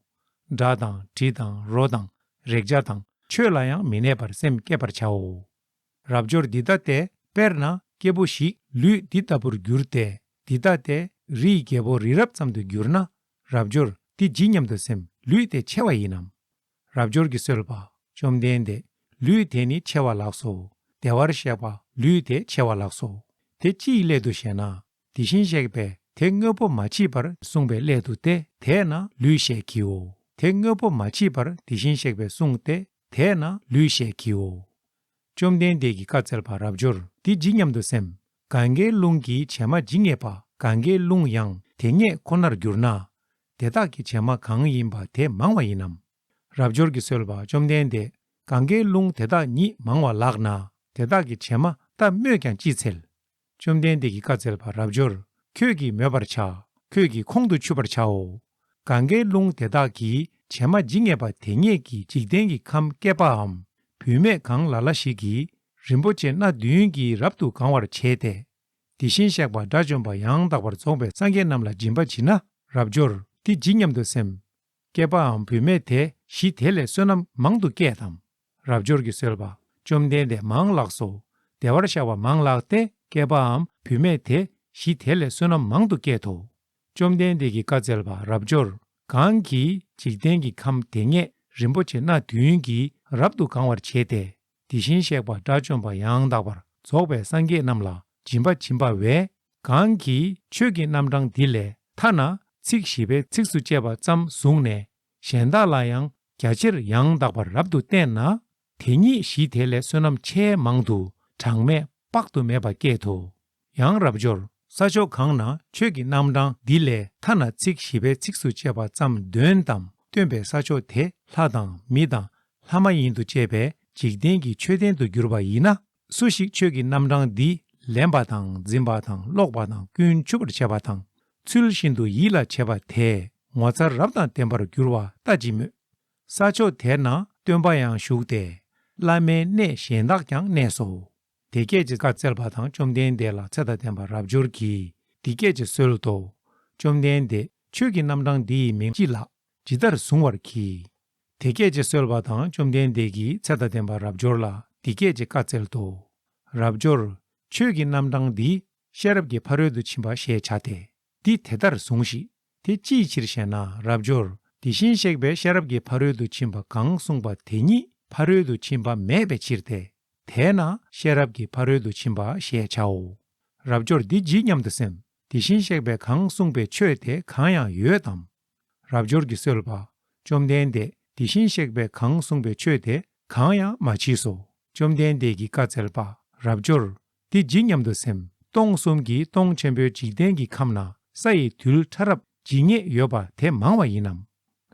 སྒྲ་དང་དྲི་དང་རོ་དང་རེག་བྱ་དང་ཆོས་ལ་ཡང་མི་གནས་པར་སེམས་བསྐྱེད་པར་བྱའོ། རབ་འབྱོར། འདི་ལྟ་སྟེ། དཔེར་ན་སྐྱེས་བུ་ཞིག་ལུས་འདི་ལྟ་བུར་གྱུར་ཏེ། འདི་ལྟ་སྟེ། རིའི་རྒྱལ་པོ་རི་རབ་ཙམ་དུ་གྱུར་ན། རབ་འབྱོར། འདི་ཇི་སྙམ་དུ་སེམས། ལུས་དེ་ཆེ་བ་ཡིན་ནམ། རབ་འབྱོར་གྱིས་གསོལ་པ། བཅོམ་ལྡན་འདས། ལུས་དེ་ནི་ཆེ་བ་ལགས་སོ། བདེ་བར་གཤེགས་པ་ལུས་དེ་ཆེ་བ་ལགས་སོ། དེ་ཅིའི་སླད་དུ་ཞེ་ན། དེ་བཞིན་གཤེགས་པས་དེ་དངོས་པོ་མ་མཆིས་པར་གསུངས་པའི་སླད་དུ་སྟེ་དེས་ན་ལུས་ཞེས་བགྱིའོ། དེ་དངོས་པོ་མ་མཆིས་པར་དེ་བཞིན་གཤེགས་པས་གསུངས་ཏེ་དེས་ན་ལུས་ཞེས་བགྱིའོ། བཅོམ་ལྡན་འདས་ཀྱིས་བཀའ་སྩལ་པ། རབ་འབྱོར། འདི་ཇི་སྙམ་དུ་སེམས། གང་གཱའི་ཀླུང་གི་བྱེ་མ་ཇི་སྙེད་པ་གང་གཱའི་ཀླུང་ཡང་དེ་སྙེད་ཁོ་ནར་གྱུར་ན། དེ་དག་གི་བྱེ་མ་གང་ཡིན་པ་དེ་མང་བ་ཡིན་ནམ། རབ་འབྱོར་གྱིས་གསོལ་པ། བཅོམ་ལྡན་འདས། གང་གཱའི་ཀླུང་དེ་དག་ཉིད་མང་བ་ལགས་ན། དེ་དག་གི་བྱེ་མ་ད་སྨོས་ཀྱང་ཅི་འཚལ། བཅོམ་ལྡན་འདས་ཀྱིས་བཀའ་སྩལ་པ། རབ་འབྱོར། ཁྱོད་ཀྱིས་མོས་པར་བྱ། ཁྱོད་ཀྱིས་ཁོང་དུ་ཆུད་པར་བྱའོ། གང་གཱའི་ཀླུང་དེ་དག་གི་བྱེ་མ་ཇི་སྙེད་པ་དེ་སྙེད་ཀྱི་འཇིག་རྟེན་གྱི་ཁམས་བསྐལ་པའམ་བུད་མེད་གང་ལ་ལ་ཞིག་གིས་རིན་པོ་ཆེ་སྣ་བདུན་གྱིས་རབ་ཏུ་གང་བར་བྱས་ཏེ། དེ་བཞིན་གཤེགས་པ་དགྲ་བཅོམ་པ་ཡང་དག་པར་རྫོགས་པའི་སངས་རྒྱས་རྣམས་ལ་སྦྱིན་པ་བྱིན་ན། རབ་འབྱོར། འདི་ཇི་སྙམ་དུ་སེམས། བསྐལ་པའམ་བུད་མེད་དེ་གཞི་དེ་ལས་བསོད་ནམས་མང་དུ་བསྐྱེད་དམ། རབ་འབྱོར་གྱིས་གསོལ་པ། བཅོམ་ལྡན་འདས། མང་ལགས་སོ། བདེ་བར་གཤེགས་པ་མང་ལགས་ཏེ་བསྐལ་པའམ་བུད་མེད་དེ་གཞི་དེ་ལས་བསོད་ནམས་མང་དུ་བསྐྱེད་དོ། བཅོམ་ལྡན་འདས་ཀྱིས་བཀའ་སྩལ་པ། རབ་འབྱོར། གང་གིས་འཇིག་རྟེན་གྱི་ཁམས་དེ་སྙེད་རིན་པོ་ཆེ་སྣ་བདུན་གྱིས་རབ་ཏུ་གང་བར་བྱས་ཏེ། དེ་བཞིན་གཤེགས་པ་དགྲ་བཅོམ་པ་ཡང་དག་པར་རྫོགས་པའི་སངས་རྒྱས་རྣམས་ལ་སྦྱིན་པ་བྱིན་པ་བས། གང་གིས་ཆོས་ཀྱི་རྣམ་གྲངས་འདི་ལས་ཐ་ན་ཚིག་བཞི་པའི་ཚིགས་སུ་བཅད་པ་ཙམ་བཟུང་ནས་གཞན་དག་ལ་ཡང་རྒྱ་ཆེར་ཡང་དག་པར་རབ་ཏུ་བསྟན་ན། དེ་ཉིད་གཞི་དེ་ལས་བསོད་ནམས་ཆེས་མང་དུ་གྲངས་མེད་དཔག་ཏུ་མེད་པ་བསྐྱེད་དོ། ཡང་རབ་འབྱོར། ས་ཕྱོགས་གང་ན་ཆོས་ཀྱི་རྣམ་གྲངས་འདི་ལས་ཐ་ན་ཚིག་བཞི་པའི་ཚིགས་སུ་བཅད་པ་ཙམ་འདོན་ཏམ་སྟོན་པའི་ས་ཕྱོགས་དེ་ལྷ་དང་མི་དང་ལྷ་མ་ཡིན་དུ་བཅས་པའི་འཇིག་རྟེན་གྱི་མཆོད་རྟེན་དུ་གྱུར་པ་ཡིན་ན། སུ་ཞིག་ཆོས་ཀྱི་རྣམ་གྲངས་འདི་ལེན་པ་དང་འཛིན་པ་དང་ཀློག་པ་དང་ཀུན་ཆུབ་པར་བྱེད་པ་དང་ཚུལ་བཞིན་དུ་ཡིད་ལ་བྱེད་པ་དེས་ངོ་མཚར་རབ་དང་ལྡན་པར་འགྱུར་བ་ལྟ་ཅི་སྨོས། ས་ཕྱོགས་དེ་ན་སྟོན་པ་ཡང་བཞུགས་ཏེ། བླ་མའི་གནས་གཞན་དག་ཀྱང་གནས་སོ། དེ་སྐད་ཅེས་བཀའ་སྩལ་པ་དང་། བཅོམ་ལྡན་འདས་ལ་ཚེ་དང་ལྡན་པ་རབ་འབྱོར་གྱིས་འདི་སྐད་ཅེས་གསོལ་ཏོ། བཅོམ་ལྡན་འདས། ཆོས་ཀྱི་རྣམ་གྲངས་འདི་ཡི་མིང་ཅི་ལགས། ཇི་ལྟར་གཟུང་བར་བགྱི། དེ་སྐད་ཅེས་གསོལ་པ་དང་། བཅོམ་ལྡན་འདས་ཀྱིས་ཚེ་དང་ལྡན་པ་རབ་འབྱོར་ལ་འདི་སྐད་ཅེས་བཀའ་སྩལ་ཏོ། རབ་འབྱོར། ཆོས་ཀྱི་རྣམ་གྲངས་འདི་ཤེས་རབ་ཀྱི་ཕ་རོལ་ཏུ་ཕྱིན་པ་ཞེས་བྱ་སྟེ། འདི་དེ་ལྟར་ཟུང་ཤིག། དེ་ཅིའི་ཕྱིར་ཞེ་ན། རབ་འབྱོར། དེ་བཞིན་གཤེགས་པས་ཤེས་རབ་ཀྱི་ཕ་རོལ་ཏུ་ཕྱིན་པ་གང་གསུངས་པ་དེ་ཉིད་ཕ་རོལ་ཏུ་ཕྱིན་པ་མེད་པའི་ཕྱིར་ཏེ། དེས་ན་ཤེས་རབ་ཀྱི་ཕ་རོལ་ཏུ་ཕྱིན་པ་ཞེས་བྱའོ། རབ་འབྱོར། འདི་ཇི་སྙམ་དུ་སེམས། དེ་བཞིན་གཤེགས་པས་གང་གསུངས་པའི་ཆོས་དེ་གང་ཡང་ཡོད་དམ། རབ་འབྱོར་གྱིས་གསོལ་པ། བཅོམ་ལྡན་འདས། དེ་བཞིན་གཤེགས་པས་གང་གསུངས་པའི་ཆོས་དེ་གང་ཡང་མ་མཆིས་སོ། བཅོམ་ལྡན་འདས་ཀྱིས་བཀའ་སྩལ་པ། རབ་འབྱོར། འདི་ཇི་སྙམ་དུ་སེམས། སྟོང་གསུམ་གྱི་སྟོང་ཆེན་པོའི་འཇིག་རྟེན་གྱི་ཁམས་ན་ས་ཡི་རྡུལ་ཕྲ་རབ་ཇི་སྙེད་ཡོད་པ་དེ་མང་བ་ཡིན་ནམ།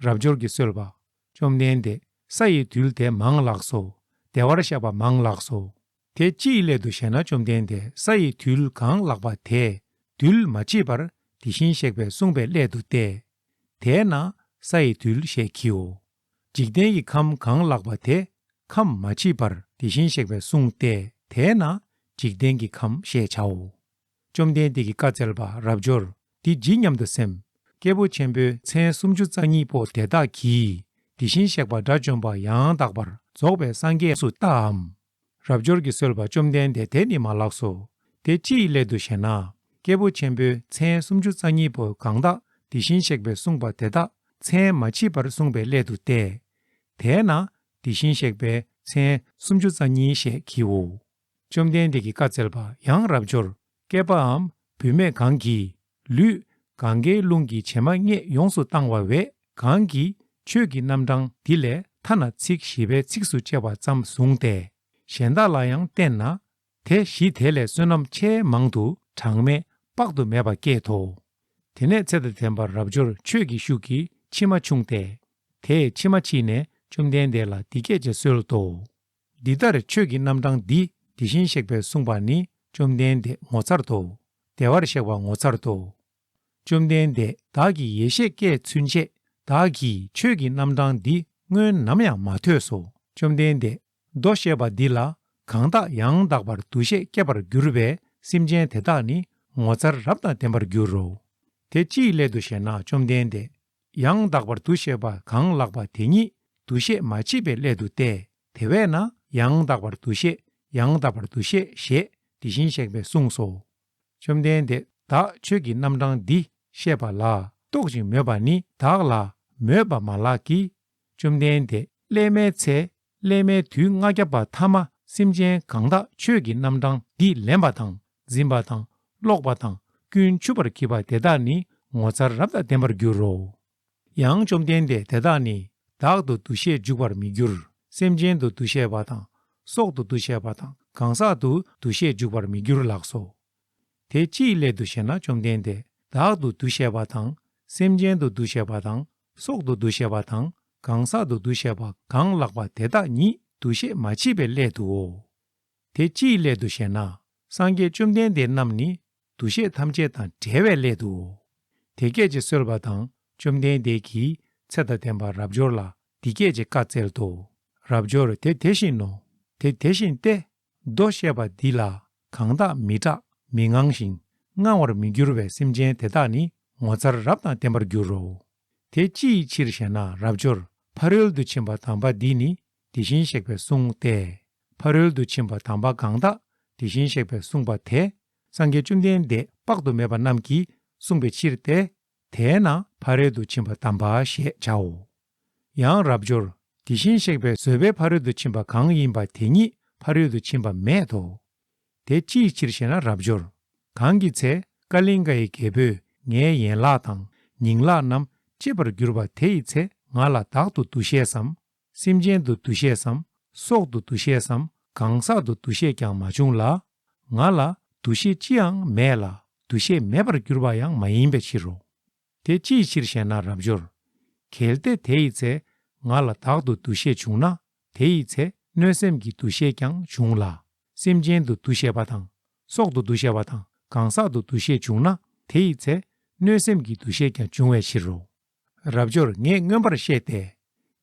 རབ་འབྱོར་གྱིས་གསོལ་པ། བཅོམ་ལྡན་འདས། ས་ཡི་རྡུལ་དེ་མང་ལགས་སོ། བདེ་བར་གཤེགས་པ་མང་ལགས་སོ། དེ་ཅིའི་སླད་དུ་ཞེ་ན། བཅོམ་ལྡན་འདས། ས་ཡི་རྡུལ་གང་ལགས་པ་དེས་རྡུལ་མ་མཆིས་པར་དེ་བཞིན་གཤེགས་པས་གསུངས་པའི་སླད་དུ་སྟེ། དེས་ན་ས་ཡི་རྡུལ་ཞེས་བགྱིའོ། འཇིག་རྟེན་གྱི་ཁམས་གང་ལགས་པ་དེ་ཁམས་མ་མཆིས་པར་དེ་བཞིན་གཤེགས་པས་གསུངས་ཏེ། དེས་ན་འཇིག་རྟེན་གྱི་ཁམས་ཞེས་བྱའོ། བཅོམ་ལྡན་འདས་ཀྱིས་བཀའ་སྩལ་པ། རབ་འབྱོར། འདི་ཇི་སྙམ་དུ་སེམས། སྐྱེས་བུ་ཆེན་པོའི་མཚན་སུམ་ཅུ་རྩ་གཉིས་པོ་དེ་དག་གིས་དེ་བཞིན་གཤེགས་པ་དགྲ་བཅོམ་པ་ཡང་དག་པར་རྫོགས་པའི་སངས་རྒྱས་སུ་བལྟའམ། རབ་འབྱོར་གྱིས་གསོལ་པ། བཅོམ་ལྡན་འདས། དེ་ནི་མ་ལགས་སོ། དེ་ཅིའི་སླད་དུ་ཞེ་ན། སྐྱེས་བུ་ཆེན་པོའི་མཚན་སུམ་ཅུ་རྩ་གཉིས་པོ་གང་དག་དེ་བཞིན་གཤེགས་པས་གསུངས་པ་དེ་དག་མཚན་མ་མཆིས་པར་གསུངས་པའི་སླད་དུ་སྟེ། དེས་ན་དེ་བཞིན་གཤེགས་པའི་མཚན་སུམ་ཅུ་རྩ་གཉིས་ཞེས་བགྱིའོ། བཅོམ་ལྡན་འདས་ཀྱིས་བཀའ་སྩལ་པ། ཡང་རབ་འབྱོར། བསྐལ་པའམ་བུད་མེད་གང་གིས་ལུས་གང་གཱའི་ཀླུང་གི་བྱེ་མ་སྙེད་ཡོངས་སུ་བཏང་བ་བས། གང་གིས་ཆོས་ཀྱི་རྣམ་གྲངས་འདི་ལས་ཐ་ན་ཚིག་བཞི་པའི་ཚིགས་སུ་བཅད་པ་ཙམ་བཟུང་སྟེ་གཞན་དག་ལ་ཡང་བསྟན་ན། དེ་གཞི་དེ་ལས་བསོད་ནམས་ཆེས་མང་དུ་གྲངས་མེད་དཔག་ཏུ་མེད་པ་བསྐྱེད་དོ། དེ་ནས་ཚེ་དང་ལྡན་པ་རབ་འབྱོར་ཆོས་ཀྱི་ཤུགས་ཀྱིས་མཆི་མ་ཕྱུང་སྟེ། དེས་མཆི་མ་ཕྱིས་ནས་བཅོམ་ལྡན་འདས་ལ་འདི་སྐད་ཅེས་གསོལ་ཏོ། འདི་ལྟར་ཆོས་ཀྱི་རྣམ་གྲངས་འདི་དེ་བཞིན་གཤེགས་པས་གསུངས་པ་ནི་བཅོམ་ལྡན་འདས་ངོ་མཚར་ཏོ། བདེ་བར་གཤེགས་པ་ངོ་མཚར་ཏོ། བཅོམ་ལྡན་འདས། བདག་གིས་ཡེ་ཤེས་སྐྱེས་ཚུན་ཆད་བདག་གིས་ཆོས་ཀྱི་རྣམ་གྲངས་འདི་སྔོན་ནམ་ཡང་མ་ཐོས་སོ། བཅོམ་ལྡན་འདས། མདོ་བཤད་པ་འདི་ལ་གང་དག་ཡང་དག་པར་འདུ་ཤེས་སྐྱེ་བར་འགྱུར་བའི་སེམས་ཅན་དེ་དག་ནི་ངོ་མཚར་རབ་དང་ལྡན་པར་འགྱུར་རོ། དེ་ཅིའི་སླད་དུ་ཞེ་ན། བཅོམ་ལྡན་འདས། ཡང་དག་པར་འདུ་ཤེས་པ་གང་ལགས་པ་དེ་ཉིད་འདུ་ཤེས་མ་མཆིས་པའི་སླད་དུ་སྟེ། དེ་བས་ན་ཡང་དག་པར་འདུ་ཤེས་ཡང་དག་པར་འདུ་ཤེས་ཞེས་དེ་བཞིན་གཤེགས་པས་གསུངས་སོ། བཅོམ་ལྡན་འདས། བདག་ཆོས་ཀྱི་རྣམ་གྲངས་འདི་བཤད་པ་ལ་རྟོག་ཅིང་མོས་པ་ནི་བདག་ལ་མོས་པ་མ་ལགས་ཀྱི། བཅོམ་ལྡན་འདས། སླད་མའི་ཚེ། སླད་མའི་དུས་ལྔ་བརྒྱ་པ་ཐ་མ་སེམས་ཅན་གང་དག་ཆོས་ཀྱི་རྣམ་གྲངས་འདི་ལེན་པ་དང་འཛིན་པ་དང་ཀློག་པ་དང་ཀུན་ཆུབ་པར་བགྱིད་པ་དེ་དག་ནི་ངོ་མཚར་རབ་དང་ལྡན་པར་འགྱུར་རོ། ཡང་བཅོམ་ལྡན་འདས་དེ་དག་ནི་བདག་ཏུ་འདུ་ཤེས་འཇུག་པར་མི་འགྱུར། སེམས་ཅན་དུ་འདུ་ཤེས་པ་དང་སྲོག་ཏུ་འདུ་ཤེས་པ་དང་གང་ཟག་ཏུ་འདུ་ཤེས་འཇུག་པར་མི་འགྱུར་ལགས་སོ། དེ་ཅིའི་སླད་དུ་ཞེ་ན། བཅོམ་ལྡན་འདས་བདག་ཏུ་འདུ་ཤེས་པ་དང་སེམས་ཅན་དུ་འདུ་ཤེས་པ་དང་སྲོག་ཏུ་འདུ་ཤེས་པ་དང་གང་ཟག་ཏུ་འདུ་ཤེས་པ་གང་ལགས་པ་དེ་དག་ཉིད་འདུ་ཤེས་མ་མཆིས་པའི་སླད་དུའོ། དེ་ཅིའི་སླད་དུ་ཞེ་ན། སངས་རྒྱས་བཅོམ་ལྡན་འདས་རྣམས་ནི་འདུ་ཤེས་ཐམས་ཅད་དང་བྲལ་བའི་སླད་དུའོ། དེ་སྐད་ཅེས་གསོལ་བ་དང་བཅོམ་ལྡན་འདས་ཀྱིས་ཚེ་དང་ལྡན་པ་རབ་འབྱོར་ལ་འདི་སྐད་ཅེས་བཀའ་སྩལ་ཏོ། རབ་འབྱོར་དེ་དེ་བཞིན་ནོ། དེ་དེ་བཞིན་ཏེ། མདོ་བཤད་པ་འདི་ལ་གང་དག་མི་སྐྲག་མི་དངང་ཞིང་དངང་བར་མི་འགྱུར་བའི་སེམས་ཅན་དེ་དག་ནི་ངོ་མཚར་རབ་དང་ལྡན་པར་འགྱུར་རོ། དེ་ཅིའི་ཕྱིར་ཞེ་ན། རབ་འབྱོར་ཕ་རོལ་ཏུ་ཕྱིན་པ་དམ་པ་འདི་ནི་དེ་བཞིན་གཤེགས་པས་གསུངས་ཏེ། ཕ་རོལ་ཏུ་ཕྱིན་པ་དམ་པ་གང་དག་དེ་བཞིན་གཤེགས་པས་གསུངས་པ་དེ་སངས་རྒྱས་བཅོམ་ལྡན་འདས་དཔག་ཏུ་མེད་པ་རྣམས་ཀྱིས་གསུངས་པའི་ཕྱིར་ཏེ། དེས་ན་ཕ་རོལ་ཏུ་ཕྱིན་པ་དམ་པ་ཞེས་བྱའོ། ཡང་རབ་འབྱོར། དེ་བཞིན་གཤེགས་པའི་བཟོད་པའི་ཕ་རོལ་ཏུ་ཕྱིན་པ་གང་ཡིན་པ་དེ་ཉིད་ཕ་རོལ་ཏུ་ཕྱིན་པ་མེད་དོ། དེ་ཅིའི་ཕྱིར་ཞེ་ན། རབ་འབྱོར། གང་གི་ཚེ་ཀ་ལིང་ཀ་ཡི་རྒྱལ་པོས་ངའི་ཡན་ལག་དང་ཉིང་ལག་རྣམས་གཅེས་པར་གྱུར་པ་དེ་ཡི་ཚེ་ང་ལ་བདག་ཏུ་འདུ་ཤེས་སམ། སེམས་ཅན་དུ་འདུ་ཤེས་སམ། སྲོག་ཏུ་འདུ་ཤེས་སམ། གང་ཟག་ཏུ་འདུ་ཤེས་ཀྱང་མ་བྱུང་ལ། ང་ལ་འདུ་ཤེས་ཅི་ཡང་མེད་ལ་འདུ་ཤེས་མེད་པར་གྱུར་པ་ཡང་མ་ཡིན་པའི་ཕྱིར་རོ། དེ་ཅིའི་ཕྱིར་ཞེ་ན། རབ་འབྱོར། གལ་ཏེ་དེ་ཡི་ཚེ་ང་ལ་བདག་ཏུ་འདུ་ཤེས་བྱུང་ན་དེ་ཡི་ཚེ་གནོད་སེམས་ཀྱི་འདུ་ཤེས་ཀྱང་འབྱུང་ལ། སེམས་ཅན་དུ་འདུ་ཤེས་པ་དང་སྲོག་ཏུ་འདུ་ཤེས་པ་དང་གང་ཟག་ཏུ་འདུ་ཤེས་བྱུང་ན་དེ་ཡི་ཚེ་གནོད་སེམས་ཀྱི་འདུ་ཤེས་ཀྱང་འབྱུང་བའི་ཕྱིར་རོ། རབ་འབྱོར། ངས་མངོན་པར་བཤད་དེ།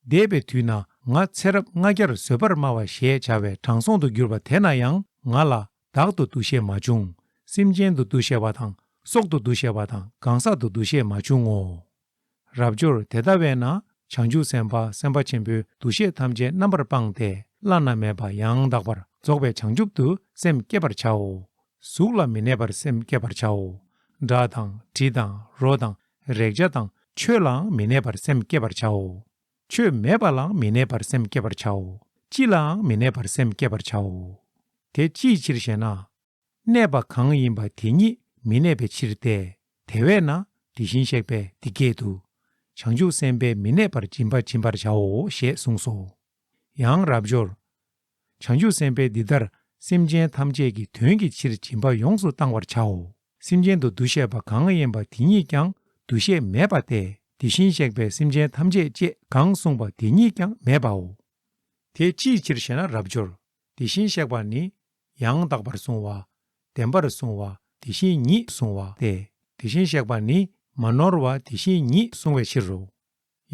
འདས་པའི་དུས་ན་ང་ཚེ་རབས་ལྔ་བརྒྱར་བཟོད་པར་སྨྲ་བ་ཞེས་བྱ་བའི་དྲང་སྲོང་དུ་གྱུར་པ་དེ་ན་ཡང་ང་ལ་བདག་ཏུ་འདུ་ཤེས་མ་བྱུང་། སེམས་ཅན་དུ་འདུ་ཤེས་པ་དང་སྲོག་ཏུ་འདུ་ཤེས་པ་དང་གང་ཟག་ཏུ་འདུ་ཤེས་མ་བྱུང་ངོ་། རབ་འབྱོར། དེ་ལྟ་བས་ན་བྱང་ཆུབ་སེམས་དཔའ་སེམས་དཔའ་ཆེན་པོས་འདུ་ཤེས་ཐམས་ཅད་རྣམ་པར་སྤངས་ཏེ་བླ་ན་མེད་པ་ཡང་དག་པར་རྫོགས་པའི་བྱང་ཆུབ་ཏུ་སེམས་བསྐྱེད་པར་བྱའོ། གཟུགས་ལ་མི་གནས་པར་སེམས་བསྐྱེད་པར་བྱའོ། སྒྲ་དང་དྲི་དང་རོ་དང་རེག་བྱ་དང་ཆོས་ལའང་མི་གནས་པར་སེམས་བསྐྱེད་པར་བྱའོ། ཆོས་མེད་པ་ལའང་མི་གནས་པར་སེམས་བསྐྱེད་པར་བྱའོ། ཅི་ལའང་མི་གནས་པར་སེམས་བསྐྱེད་པར་བྱའོ། དེ་ཅིའི་ཕྱིར་ཞེ་ན། གནས་པ་གང་ཡིན་པ་དེ་ཉིད་མི་གནས་པའི་ཕྱིར་ཏེ། དེ་བས་ན་དེ་བཞིན་གཤེགས་པས་འདི་སྐད་དུ། བྱང་ཆུབ་སེམས་དཔའི་མི་གནས་པར་སྦྱིན་པ་སྦྱིན་པར་བྱའོ་ཞེས་གསུངས་སོ། ཡང་རབ་འབྱོར། བྱང་ཆུབ་སེམས་དཔས་འདི་ལྟར་སེམས་ཅན་ཐམས་ཅད་ཀྱི་དོན་གྱི་ཕྱིར་སྦྱིན་པ་ཡོངས་སུ་བཏང་བར་བྱའོ། སེམས་ཅན་དུ་འདུ་ཤེས་པ་གང་ཡིན་པ་དེ་ཉིད་ཀྱང་འདུ་ཤེས་མེད་པ་སྟེ། དེ་བཞིན་གཤེགས་པས་སེམས་ཅན་ཐམས་ཅད་ཅེས་གང་གསུངས་པ་དེ་ཉིད་ཀྱང་མེད་པའོ། དེ་ཅིའི་ཕྱིར་ཞེ་ན། རབ་འབྱོར། དེ་བཞིན་གཤེགས་པ་ནི་ཡང་དག་པར་གསུང་བ། བདེན་པར་གསུང་བ། དེ་བཞིན་ཉིད་གསུང་བ་སྟེ། དེ་བཞིན་གཤེགས་པ་ནི་མ་ནོར་བ་དེ་བཞིན་ཉིད་གསུང་བའི་ཕྱིར་རོ།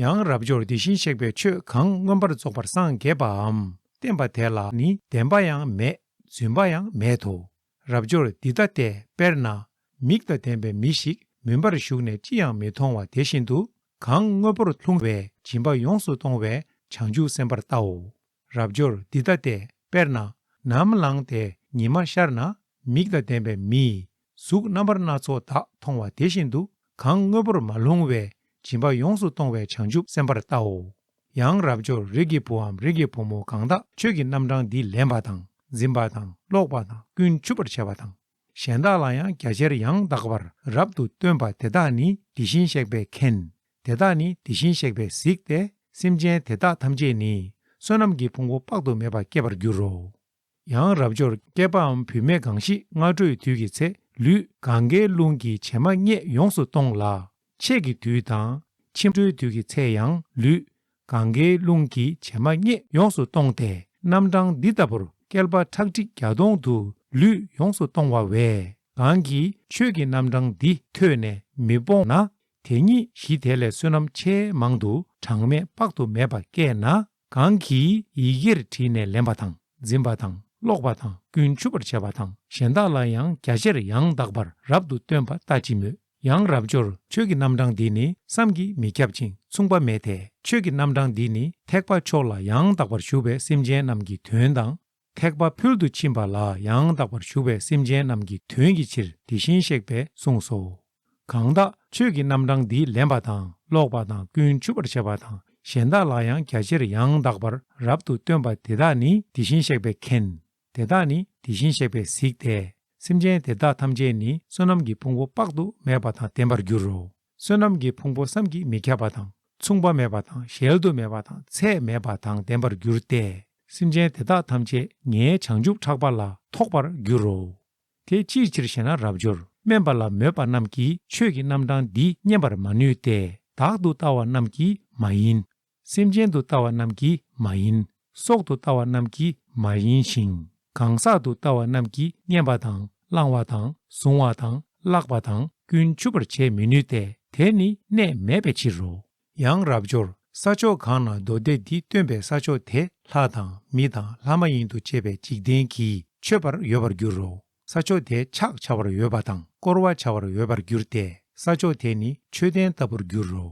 ཡང་རབ་འབྱོར། དེ་བཞིན་གཤེགས་པའི་ཆོས་གང་མངོན་པར་རྫོགས་པར་སངས་རྒྱས་པའམ་བསྟན་པ་དེ་ལ་ནི་བདེན་པ་ཡང་མེད། རྫུན་པ་ཡང་མེད་དོ། རབ་འབྱོར། འདི་ལྟ་སྟེ། དཔེར་ན་མིག་དང་ལྡན་པའི་མི་ཞིག་མུན་པར་ཞུགས་ནས་ཅི་ཡང་མི་མཐོང་བ་དེ་བཞིན་དུ་གང་དངོས་པོར་ལྷུང་བའི་སྦྱིན་པ་ཡོངས་སུ་གཏོང་བའི་བྱང་ཆུབ་སེམས་དཔར་བལྟའོ། རབ་འབྱོར། འདི་ལྟ་སྟེ། དཔེར་ན་ནམ་ལངས་ཏེ་ཉི་མ་ཤར་ན་མིག་དང་ལྡན་པའི་མིས་གཟུགས་རྣམ་པ་སྣ་ཚོགས་དག་མཐོང་བ་དེ་བཞིན་དུ་གང་དངོས་པོར་མ་ལྷུང་བའི་སྦྱིན་པ་ཡོངས་སུ་གཏོང་བའི་བྱང་ཆུབ་སེམས་དཔར་བལྟའོ། ཡང་རབ་འབྱོར། རིགས་ཀྱི་བུའམ་རིགས་ཀྱི་བུ་མོ་གང་དག་ཆོས་ཀྱི་རྣམ་གྲངས་འདི་ལེན་པ་དང་འཛིན་པ་དང་ཀློག་པ་དང་ཀུན་ཆུབ་པར་བྱེད་པ་དང་གཞན་དག་ལ་ཡང་རྒྱ་ཆེར་ཡང་དག་པར་རབ་ཏུ་སྟོན་པ་དེ་དག་ནི་དེ་བཞིན་གཤེགས་པས་མཁྱེན། དེ་དག་ནི་དེ་བཞིན་གཤེགས་པས་གཟིགས་ཏེ། སེམས་ཅན་དེ་དག་ཐམས་ཅད་ནི་བསོད་ནམས་ཀྱི་ཕུང་པོ་དཔག་ཏུ་མེད་པ་སྐྱེད་པར་འགྱུར་རོ། ཡང་རབ་འབྱོར། སྐྱེས་པའམ་བུད་མེད་གང་ཞིག་སྔ་དྲོའི་དུས་ཀྱི་ཚེ་ལུས་གང་གཱའི་ཀླུང་གི་བྱེ་མ་སྙེད་ཡོངས་སུ་གཏོང་ལ། ཕྱེད་ཀྱི་དུས་དང་ཕྱི་དྲོའི་དུས་ཀྱི་ཚེ་ཡང་ལུས་གང་གཱའི་ཀླུང་གི་བྱེ་མ་སྙེད་ཡོངས་སུ་གཏོང་སྟེ། རྣམ་གྲངས་འདི་ལྟ་བུར་བསྐལ་པ་ཁྲག་ཁྲིག་བརྒྱ་སྟོང་དུ་ལུས་ཡོངས་སུ་གཏོང་བ་བས། གང་གིས་ཆོས་ཀྱི་རྣམ་གྲངས་འདི་ཐོས་ནས་མི་སྤོང་ན། དེ་ཉིད་གཞི་དེ་ལས་བསོད་ནམས་ཆེས་མང་དུ་གྲངས་མེད་དཔག་ཏུ་མེད་པ་བསྐྱེད་ན། གང་གིས་ཡི་གེར་བྲིས་ནས་ལེན་པ་དང་འཛིན་པ་དང་ཀློག་པ་དང་ཀུན་ཆུབ་པར་བྱེད་པ་དང་གཞན་དག་ལ་ཡང་རྒྱ་ཆེར་ཡང་དག་པར་རབ་ཏུ་སྟོན་པ་ལྟ་ཅི་སྨོས། ཡང་རབ་འབྱོར། ཆོས་ཀྱི་རྣམ་གྲངས་འདི་ནི་བསམ་གྱིས་མི་ཁྱབ་ཅིང་མཚུངས་པ་མེད་དེ། ཆོས་ཀྱི་རྣམ་གྲངས་འདི་ནི་ཐེག་པ་མཆོག་ལ་ཡང་དག་པར་ཞུགས་པའི་སེམས་ཅན་རྣམས་ཀྱི་དོན་དང་། ཐེག་པ་ཕུལ་དུ་ཕྱིན་པ་ལ་ཡང་དག་པར་ཞུགས་པའི་སེམས་ཅན་རྣམས་ཀྱི་དོན་གྱི་ཕྱིར་དེ་བཞིན་གཤེགས་པས་གསུངས་སོ། གང་དག་ཆོས་ཀྱི་རྣམ་གྲངས་འདི་ལེན་པ་དང་ཀློག་པ་དང་ཀུན་ཆུབ་པར་བྱེད་པ་དང་ གཞན་དག་ལ་ཡང་རྒྱ་ཆེར་ཡང་དག་པར་རབ་ཏུ་སྟོན་པ་དེ་དག་ནི་དེ་བཞིན་གཤེགས་པས་མཁྱེན། དེ་དག་ནི་དེ་བཞིན་གཤེགས་པས་གཟིགས་ཏེ། སེམས་ཅན་དེ་དག་ཐམས་ཅད་ནི་བསོད་ནམས་ཀྱི་ཕུང་པོ་དཔག་ཏུ་མེད་པ་དང་ལྡན་པར་འགྱུར་རོ། བསོད་ནམས་ཀྱི་ཕུང་པོ་བསམ་གྱིས་མི་ཁྱབ་པ་དང་མཚུངས་པ་མེད་པ་དང་གཞལ་དུ་མེད་པ་དང་ཚད་མེད་པ་དང་ལྡན་པར་འགྱུར་ཏེ། སེམས་ཅན་དེ་དག་ཐམས་ཅད་ངའི་བྱང་ཆུབ་ཕྲག་པ་ལ་ཐོགས་པར་འགྱུར་རོ། དེ་ཅིའི་ཕྱིར་ཞེ་ན་རབ་འབྱོར། དམན་པ་ལ་མོས་པ་རྣམས་ཀྱིས་ཆོས་ཀྱི་རྣམ་གྲངས་འདི་མཉན་པར་མ་ནུས་ཏེ། བདག་ཏུ་ལྟ་བ་རྣམས་ཀྱིས་མ་ཡིན། སེམས་ཅན་དུ་ལྟ་བ་རྣམས་ཀྱིས་མ་ཡིན། སྲོག་ཏུ་ལྟ་བ་རྣམས་ཀྱིས་མ་ཡིན་ཞིང་། གང་ཟག་ཏུ་ལྟ་བ་རྣམས་ཀྱིས་མཉན་པ་དང་བླང་བ་དང་གཟུང་བ་དང་བཀླག་པ་དང་ཀུན་ཆུབ་པར་བྱེད་མི་ནུས་ཏེ། དེ་ནི་གནས་མེད་པའི་ཕྱིར་རོ། ཡང་རབ་འབྱོར། ས་ཕྱོགས་གང་ན་མདོ་སྡེ་འདི་སྟོན་པའི་ས་ཕྱོགས་དེ་ལྷ་དང་མི་དང་ལྷ་མ་ཡིན་དུ་བཅས་པའི་འཇིག་རྟེན་གྱིས་མཆོད་པར་འོས་པར་འགྱུར་རོ། ས་ཕྱོགས་དེ་ཕྱག་བྱ་བར་འོས་པ་དང་བསྐོར་བ་བྱ་བར་འོས་པར་འགྱུར་ཏེ། ས་ཕྱོགས་དེ་ནི་མཆོད་རྟེན་ལྟ་བུར་འགྱུར་རོ།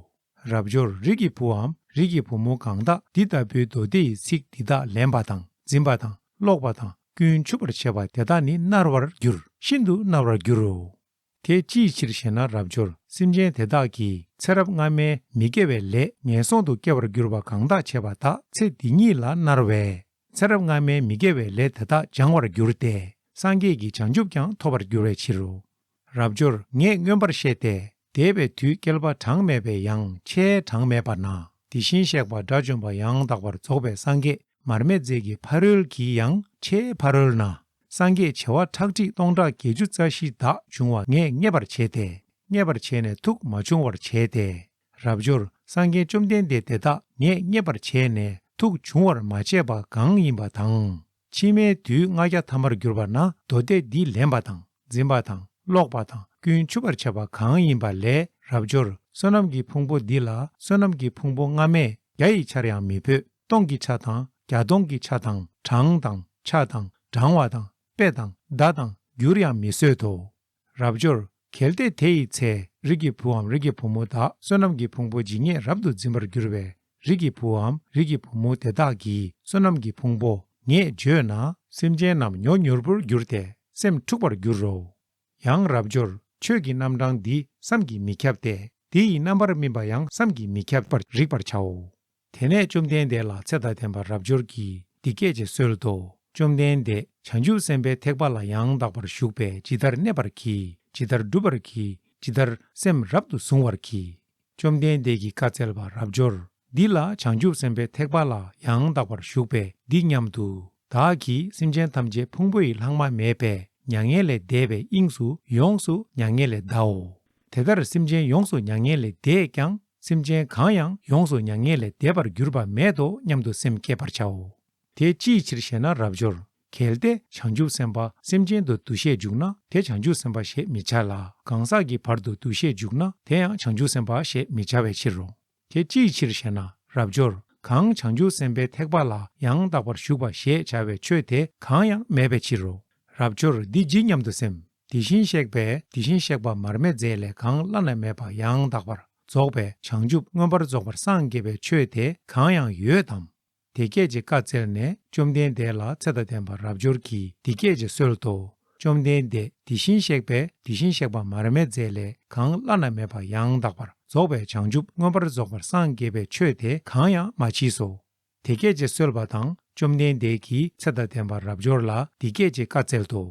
རབ་འབྱོར། རིགས་ཀྱི་བུའམ་རིགས་ཀྱི་བུ་མོ་གང་དག་འདི་ལྟ་བུའི་མདོ་སྡེ་ཡི་ཚིག་འདི་དག་ལེན་པ་དང་འཛིན་པ་དང་ཀློག་པ་དང་ཀུན་ཆུབ་པར་བྱེད་པ་དེ་དག་ནི་མནར་བར་འགྱུར། ཤིན་ཏུ་མནར་བར་འགྱུར་རོ། དེ་ཅིའི་ཕྱིར་ཞེ་ན་རབ་འབྱོར། སེམས་ཅན་དེ་དག་གིས་ཚེ་རབས་སྔ་མའི་མི་དགེ་བའི་ལས་ངན་སོང་དུ་སྐྱེ་བར་འགྱུར་བ་གང་དག་བྱས་པ་དག་ཚེ་འདི་ཉིད་ལ་མནར་བས། ཚེ་རབས་སྔ་མའི་མི་དགེ་བའི་ལས་དེ་དག་སྦྱང་བར་འགྱུར་ཏེ། སངས་རྒྱས་ཀྱི་བྱང་ཆུབ་ཀྱང་ཐོབ་པར་འགྱུར་བའི་ཕྱིར་རོ། རབ་འབྱོར། ངས་མངོན་པར་བཤད་དེ། འདས་པའི་དུས་བསྐལ་པ་གྲངས་མེད་པའི་ཡང་ཆེས་གྲངས་མེད་པ་ན། དེ་བཞིན་གཤེགས་པ་དགྲ་བཅོམ་པ་ཡང་དག་པར་རྫོགས་པའི་སངས་རྒྱས་མར་མེ་མཛད་ཀྱི་ཕ་རོལ་གྱི་ཡང་ཆེས་ཕ་རོལ་ན། སངས་རྒྱས་བྱེ་བ་ཁྲག་ཁྲིག་སྟོང་ཕྲག་བརྒྱད་ཅུ་རྩ་བཞི་དག་འབྱུང་བ་ངས་མཉེས་པར་བྱས་ཏེ། མཉེས་པར་བྱས་ནས་ཐུགས་མ་ཆུང་བར་བྱས་ཏེ། རབ་འབྱོར། སངས་རྒྱས་བཅོམ་ལྡན་འདས་དེ་དག་ངས་མཉེས་པར་བྱས་ནས་ཐུགས་ཆུང་བར་མ་བྱས་པ་གང་ཡིན་པ་དང་། ཕྱི་མའི་དུས་ལྔ་བརྒྱ་ཐམ་པར་གྱུར་པ་ན་མདོ་སྡེ་འདི་ལེན་པ་དང་འཛིན་པ་དང་ཀློག་པ་དང་ཀུན་ཆུབ་པར་བྱ་བ་གང་ཡིན་པ་ལས། རབ་འབྱོར། བསོད་ནམས་ཀྱི་ཕུང་པོ་འདི་ལ་བསོད་ནམས་ཀྱི་ཕུང་པོ་སྔ་མས་བརྒྱ་ཡི་ཆར་ཡང་མི་ཕོད། སྟོང་གི་ཆ་དང་བརྒྱ་སྟོང་གི་ཆ་དང་གྲངས་དང་ཆ་དང་བགྲང་བ་དང་དཔེ་དང་བརྡ་དང་འགྱུར་ཡང་མི་བཟོད་དོ། རབ་འབྱོར། གལ་ཏེ་དེ་ཡི་ཚེ་རིགས་ཀྱི་བུའམ་རིགས་ཀྱི་བུ་མོ་དག་བསོད་ནམས་ཀྱི་ཕུང་པོ་ཇི་སྙེད་རབ་ཏུ་འཛིན་པར་འགྱུར་བའི་རིགས་ཀྱི་བུའམ་རིགས་ཀྱི་བུ་མོ་དེ་དག་གིས་བསོད་ནམས་ཀྱི་ཕུང་པོ་ངས་བརྗོད་ན། སེམས་ཅན་རྣམས་མྱོ་མྱུར་པོར་འགྱུར་ཏེ་སེམས་འཁྲུགས་པར་འགྱུར་རོ། ཡང་རབ་འབྱོར། ཆོས་ཀྱི་རྣམ་གྲངས་འདི་བསམ་གྱིས་མི་ཁྱབ་སྟེ། འདི་ཡི་རྣམ་པར་སྨིན་པ་ཡང་བསམ་གྱིས་མི་ཁྱབ་པར་རིག་པར་བྱའོ། དེ་ནས་བཅོམ་ལྡན་འདས་ལ་ཚེ་དང་ལྡན་པ་རབ་འབྱོར་གྱིས་འདི་སྐད་ཅེས་གསོལ་ཏོ། བཅོམ་ལྡན་འདས། བྱང་ཆུབ་སེམས་དཔའི་ཐེག་པ་ལ་ཡང་དག་པར་ཞུགས་པས་ཇི་ལྟར་གནས་པར་བགྱི། ཇི་ལྟར་སྒྲུབ་པར་བགྱི། ཇི་ལྟར་སེམས་རབ་ཏུ་གཟུང་བར་བགྱི། བཅོམ་ལྡན་འདས་ཀྱིས་བཀའ་སྩལ་པ། རབ་འབྱོར། འདི་ལ་བྱང་ཆུབ་སེམས་དཔའི་ཐེག་པ་ལ་ཡང་དག་པར་ཞུགས་པས་འདི་སྙམ་དུ། བདག་གིས་སེམས་ཅན་ཐམས་ཅད་ཕུང་པོ་ཡི་ལྷག་མ་མེད་པའི་མྱ་ངན་ལས་འདས་པའི་དབྱིངས་སུ་ཡོངས་སུ་མྱ་ངན་ལས་འདའོ། དེ་ལྟར་སེམས་ཅན་ཡོངས་སུ་མྱ་ངན་ལས་འདས་ཀྱང་སེམས་ཅན་གང་ཡང་ཡོངས་སུ་མྱ་ངན་ལས་འདས་པར་གྱུར་པ་མེད་དོ་སྙམ་དུ་སེམས་བསྐྱེད་པར་བྱའོ། དེ་ཅིའི་ཕྱིར་ཞེ་ན་རབ་འབྱོར། གལ་ཏེ་བྱང་ཆུབ་སེམས་དཔའ་སེམས་ཅན་དུ་འདུ་ཤེས་འཇུག་ན་དེ་བྱང་ཆུབ་སེམས་དཔའ་ཞེས་མི་བྱ་ལ། གང་ཟག་གི་བར་དུ་འདུ་ཤེས་འཇུག་ན་དེ་ཡང་བྱང་ཆུབ་སེམས་དཔའ་ཞེས་མི་བྱ་བའི་ཕྱིར་རོ། དེ་ཅིའི་ཕྱིར་ཞེ་ན་རབ་འབྱོར། གང་བྱང་ཆུབ་སེམས་དཔའི་ཐེག་པ་ལ་ཡང་དག་པར་ཞུགས་པ་ཞེས་བྱ་བའི་ཆོས་དེ་གང་ཡང་མེད་པའི་ཕྱིར་རོ། རབ་འབྱོར། འདི་ཇི་སྙམ་དུ་སེམས། དེ་བཞིན་གཤེགས་པས་དེ་བཞིན་གཤེགས་པ་མར་མེ་མཛད་ལས་གང་བླ་ན་མེད་པ་ཡང་དག་པར་རྫོགས་པའི་བྱང་ཆུབ་མངོན་པར་རྫོགས་པར་སངས་རྒྱས་པའི་ཆོས་དེ་གང་ཡང་ཡོད་དམ། དེ་སྐད་ཅེས་བཀའ་སྩལ་ནས་བཅོམ་ལྡན་འདས་ལ་ཚེ་དང་ལྡན་པ་རབ་འབྱོར་གྱིས་འདི་སྐད་ཅེས་གསོལ་ཏོ། བཅོམ་ལྡན་འདས། དེ་བཞིན་གཤེགས་པས་དེ་བཞིན་གཤེགས་པ་མར་མེ་མཛད་ལས་གང་བླ་ན་མེད་པ་ཡང་དག་པར་རྫོགས་པའི་བྱང་ཆུབ་མངོན་པར་རྫོགས་པར་སངས་རྒྱས་པའི་ཆོས་དེ་གང་ཡང་མ་མཆིས་སོ། དེ་སྐད་ཅེས་གསོལ་པ་དང་བཅོམ་ལྡན་འདས་ཀྱིས་ཚེ་དང་ལྡན་པ་རབ་འབྱོར་ལ་འདི་སྐད་ཅེས་བཀའ་སྩལ་ཏོ།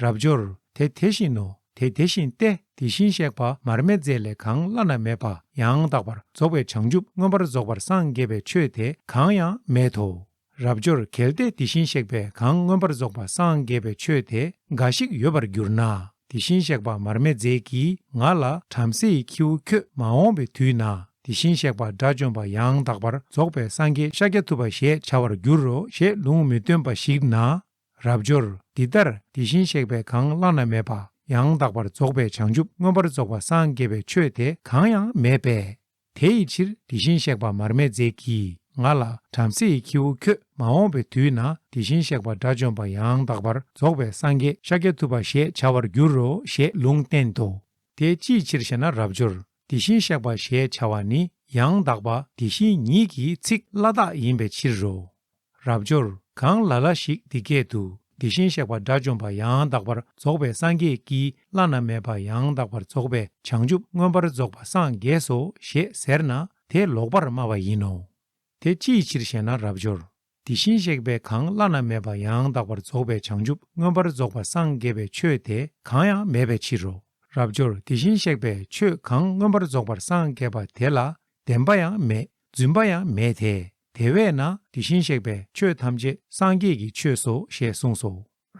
རབ་འབྱོར། དེ་དེ་བཞིན་ནོ། དེ་དེ་བཞིན་ཏེ། དེ་བཞིན་གཤེགས་པ་མར་མེ་མཛད་ལས་གང་བླ་ན་མེད་པ་ཡང་དག་པར་རྫོགས་པའི་བྱང་ཆུབ་མངོན་པར་རྫོགས་པར་སངས་རྒྱས་པའི་ཆོས་དེ་གང་ཡང་མེད་དོ། རབ་འབྱོར། གལ་ཏེ་དེ་བཞིན་གཤེགས་པས་གང་མངོན་པར་རྫོགས་པར་སངས་རྒྱས་པའི་ཆོས་དེ་འགའ་ཞིག་ཡོད་པར་གྱུར་ན། དེ་བཞིན་གཤེགས་པ་མར་མེ་མཛད་ཀྱིས་ང་ལ་བྲམ་ཟེ་ཡི་ཁྱེའུ་ཁྱོད་མ་འོངས་པའི་དུས་ན་དེ་བཞིན་གཤེགས་པ་དགྲ་བཅོམ་པ་ཡང་དག་པར་རྫོགས་པའི་སངས་རྒྱས་ཤཱཀྱ་ཐུབ་པ་ཞེས་བྱ་བར་འགྱུར་རོ་ཞེས་ལུང་མི་སྟོན་པ་ཞིག་ན། རབ་འབྱོར། འདི་ལྟར་དེ་བཞིན་གཤེགས་པས་གང་བླ་ན་མེད་པ་ཡང་དག་པར་རྫོགས་པའི་བྱང་ཆུབ་མངོན་པར་རྫོགས་པ་སངས་རྒྱས་པའི་ཆོས་དེ་གང་ཡང་མེད་པས། དེ་ཡི་ཕྱིར་དེ་བཞིན་གཤེགས་པ་མར་མེ་མཛད་ཀྱིས་ང་ལ་བྲམ་ཟེ་ཡི་ཁྱེའུ་ཁྱོད་མ་འོངས་པའི་དུས་ན་དེ་བཞིན་གཤེགས་པ་དགྲ་བཅོམ་པ་ཡང་དག་པར་རྫོགས་པའི་སངས་རྒྱས་ཤཱཀྱ་ཐུབ་པ་ཞེས་བྱ་བར་འགྱུར་རོ་ཞེས་ལུང་བསྟན་ཏོ། དེ་ཅིའི་ཕྱིར་ཞེ་ན་རབ་འབྱོར། དེ་བཞིན་གཤེགས་པ་ཞེས་བྱ་བ་ནི་ཡང་དག་པ་དེ་བཞིན་ཉིད་ཀྱི་ཚིག་བླ་དྭགས་ཡིན་པའི་ཕྱིར་རོ། རབ་འབྱོར། གང་ལ་ལ་ཞིག་འདི་སྐད་དུ། དེ་བཞིན་གཤེགས་པ་དགྲ་བཅོམ་པ་ཡང་དག་པར་རྫོགས་པའི་སངས་རྒྱས་ཀྱིས་བླ་ན་མེད་པ་ཡང་དག་པར་རྫོགས་པའི་བྱང་ཆུབ་མངོན་པར་རྫོགས་པ་སངས་རྒྱས་སོ་ཞེས་ཟེར་ན་དེ་ལོག་པར་སྨྲ་བ་ཡིན་ནོ། དེ་ཅིའི་ཕྱིར་ཞེ་ན་རབ་འབྱོར། དེ་བཞིན་གཤེགས་པའི་གང་བླ་ན་མེད་པ་ཡང་དག་པར་རྫོགས་པའི་བྱང་ཆུབ་མངོན་པར་རྫོགས་པར་སངས་རྒྱས་པའི་ཆོས་དེ་གང་ཡང་མེད་པའི་ཕྱིར་རོ། རབ་འབྱོར། དེ་བཞིན་གཤེགས་པའི་ཆོས་གང་མངོན་པར་རྫོགས་པར་སངས་རྒྱས་པ་དེ་ལ་བདེན་པ་ཡང་མེད། རྫུན་པ་ཡང་མེད་དེ། དེ་བས་ན་དེ་བཞིན་གཤེགས་པའི་ཆོས་ཐམས་ཅད་སངས་རྒྱས་ཀྱི་ཆོས་སོ་ཞེས་གསུངས་སོ།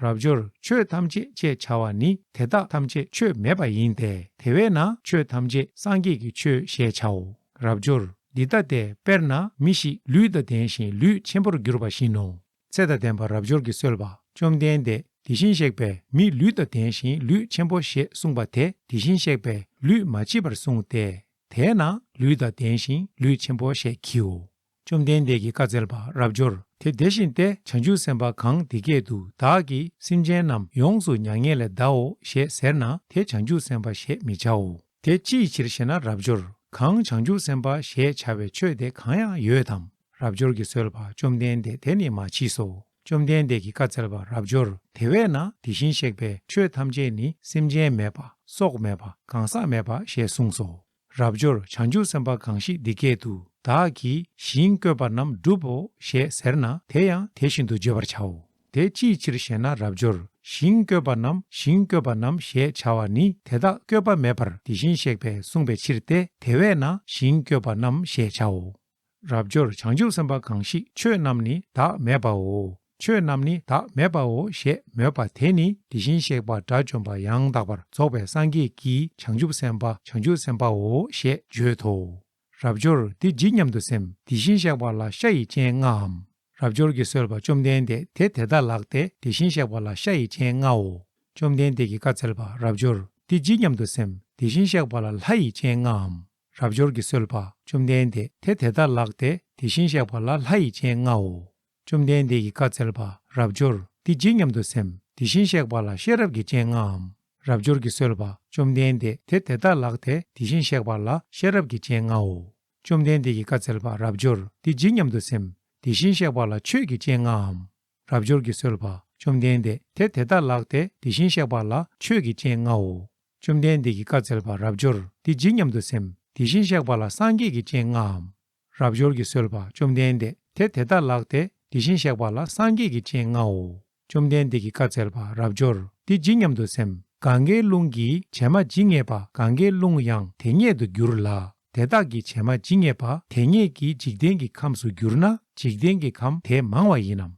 རབ་འབྱོར། ཆོས་ཐམས་ཅད་ཅེས་བྱ་བ་ནི་དེ་དག་ཐམས་ཅད་ཆོས་མེད་པ་ཡིན་ཏེ། དེ་བས་ན་ཆོས་ཐམས་ཅད་སངས་རྒྱས་ཀྱི་ཆོས་ཞེས་བྱའོ། རབ་འབྱོར། འདི་ལྟ་སྟེ། དཔེར་ན་མི་ཞིག་ལུས་དང་ལྡན་ཞིང་ལུས་ཆེན་པོར་གྱུར་པ་བཞིན་ནོ། ཚེ་དང་ལྡན་པ་རབ་འབྱོར་གྱི་གསོལ་བ། བཅོམ་ལྡན་འདས། དེ་བཞིན་གཤེགས་པས་མི་ལུས་དང་ལྡན་ཞིང་ལུས་ཆེན་པོ་ཞེས་གསུངས་པ་དེ་དེ་བཞིན་གཤེགས་པས་ལུས་མ་མཆིས་པར་གསུངས་ཏེ། དེས་ན་ལུས་དང་ལྡན་ཞིང་ལུས་ཆེན་པོ་ཞེས་བགྱིའོ། བཅོམ་ལྡན་འདས་ཀྱིས་བཀའ་སྩལ་པ། རབ་འབྱོར། དེ་དེ་བཞིན་ཏེ། བྱང་ཆུབ་སེམས་དཔའ་གང་འདི་སྐད་དུ་བདག་གིས་སེམས་ཅན་རྣམས་ཡོངས་སུ་མྱ་ངན་ལས་འདའོ་ཞེས་ཟེར་ན་དེ་བྱང་ཆུབ་སེམས་དཔའ་ཞེས་མི་བྱའོ། དེ་ཅིའི་ཕྱིར་ཞེ་ན་རབ་འབྱོར། གང་བྱང་ཆུབ་སེམས་དཔའ་ཞེས་བྱ་བའི་ཆོས་དེ་གང་ཡང་ཡོད་དམ། རབ་འབྱོར་གྱིས་གསོལ་པ། བཅོམ་ལྡན་འདས། དེ་ནི་མ་མཆིས་སོ། བཅོམ་ལྡན་འདས་ཀྱིས་བཀའ་སྩལ་པ། རབ་འབྱོར། དེ་བས་ན་དེ་བཞིན་གཤེགས་པའི་ཆོས་ཐམས་ཅད་ནི་སེམས་ཅན་མེད་པ། སྲོག་མེད་པ། གང་ཟག་མེད་པ་ཞེས་གསུངས་སོ། རབ་འབྱོར། བྱང་ཆུབ་སེམས་དཔའ་གང་ཞིག་འདི་སྐད་དུ་བདག་གིས་ཞིང་བཀོད་པ་རྣམས་བསྒྲུབ་བོ་ཞེས་ཟེར་ན་དེ་ཡང་དེ་བཞིན་དུ་བརྗོད་པར་བྱའོ། དེ་ཅིའི་ཕྱིར་ཞེ་ན་རབ་འབྱོར། ཞིང་བཀོད་པ་རྣམས་ཞིང་བཀོད་པ་རྣམས་ཞེས་བྱ་བ་ནི་དེ་དག་བཀོད་པ་མེད་པར་དེ་བཞིན་གཤེགས་པས་གསུངས་པའི་ཕྱིར་ཏེ། དེ་བས་ན་ཞིང་བཀོད་པ་རྣམས་ཞེས་བྱའོ། རབ་འབྱོར། བྱང་ཆུབ་སེམས་དཔའ་གང་ཞིག་ཆོས་རྣམས་ནི་བདག་མེད་པའོ། ཆོས་རྣམས་ནི་བདག་མེད་པའོ་ཞེས་མོས་པ་དེ་ནི་དེ་བཞིན་གཤེགས་པ་དགྲ་བཅོམ་པ་ཡང་དག་པར་རྫོགས་པའི་སངས་རྒྱས་ཀྱིས་བྱང་ཆུབ་སེམས་དཔའ་བྱང་ཆུབ་སེམས་དཔའོ་ཞེས་བརྗོད་དོ། རབ་འབྱོར། འདི་ཇི་སྙམ་དུ་སེམས། དེ་བཞིན་གཤེགས་པ་ལ་ཤ་ཡི་སྤྱན་ལྔའམ། རབ་འབྱོར་གྱིས་གསོལ་པ། བཅོམ་ལྡན་འདས། དེ་དེ་ལྟ་ལགས་ཏེ། དེ་བཞིན་གཤེགས་པ་ལ་ཤ་ཡི་སྤྱན་ལྔའོ། བཅོམ་ལྡན་འདས་ཀྱིས་བཀའ་སྩལ་པ། རབ་འབྱོར། འདི་ཇི་སྙམ་དུ་སེམས། དེ་བཞིན་གཤེགས་པ་ལ་ལྷ་ཡི་སྤྱན་ལྔའམ། རབ་འབྱོར་གྱིས་གསོལ་པ། བཅོམ་ལྡན་འདས། དེ་དེ་ལྟ་ལགས་ཏེ། དེ་བཞིན་གཤེགས་པ་ལ་ལྷ་ཡི་སྤྱན་ལྔའོ། བཅོམ་ལྡན་འདས་ཀྱིས་བཀའ་སྩལ་པ། རབ་འབྱོར། འདི་ཇི་སྙམ་དུ་སེམས། དེ་བཞིན་གཤེགས་པ་ལ་ཤེས་རབ་ཀྱི་སྤྱན་ལྔའམ། རབ་འབྱོར་གྱིས་གསོལ་པ། བཅོམ་ལྡན་འདས། དེ་དེ་ལྟ་ལགས་ཏེ། དེ་བཞིན་གཤེགས་པ་ལ་ཤེས་རབ་ཀྱི་སྤྱན་ལྔའོ། བཅོམ་ལྡན་འདས་ཀྱིས་བཀའ་སྩལ་པ། རབ་འབྱོར། འདི་ཇི་སྙམ་དུ་སེམས། དེ་བཞིན་གཤེགས་པ་ལ་ཆོས་ཀྱི་སྤྱན་ལྔའམ། རབ་འབྱོར་གྱིས་གསོལ་པ། བཅོམ་ལྡན་འདས། དེ་དེ་ལྟ་ལགས་ཏེ། དེ་བཞིན་གཤེགས་པ་ལ་ཆོས་ཀྱི་སྤྱན་ལྔའོ། བཅོམ་ལྡན་འདས་ཀྱིས་བཀའ་སྩལ་པ། རབ་འབྱོར། འདི་ཇི་སྙམ་དུ་སེམས། དེ་བཞིན་གཤེགས་པ་ལ་སངས་རྒྱས་ཀྱི་སྤྱན་ལྔའམ། རབ་འབྱོར་གྱིས་གསོལ་པ། བཅོམ་ལྡན་འདས། དེ་དེ་ལྟ་ལགས་ཏེ། དེ་བཞིན་གཤེགས་པ་ལ་སངས་རྒྱས་ཀྱི་སྤྱན་ལྔའོ། བཅོམ་ལྡན་འདས་ཀྱིས་བཀའ་སྩལ་པ། རབ་འབྱོར། འདི་ཇི་སྙམ་དུ་སེམས། གང་གཱའི་ཀླུང་གི་བྱེ་མ་ཇི་སྙེད་པ། གང་གཱའི་ཀླུང་ཡང་དེ་སྙེད་དུ་འགྱུར་ལ། དེ་དག་གི་བྱེ་མ་ཇི་སྙེད་པ་དེ་སྙེད་ཀྱི་འཇིག་རྟེན་གྱི་ཁམས་སུ་འགྱུར་ན་འཇིག་རྟེན་གྱི་ཁམས་དེ་མང་བ་ཡིན་ནམ།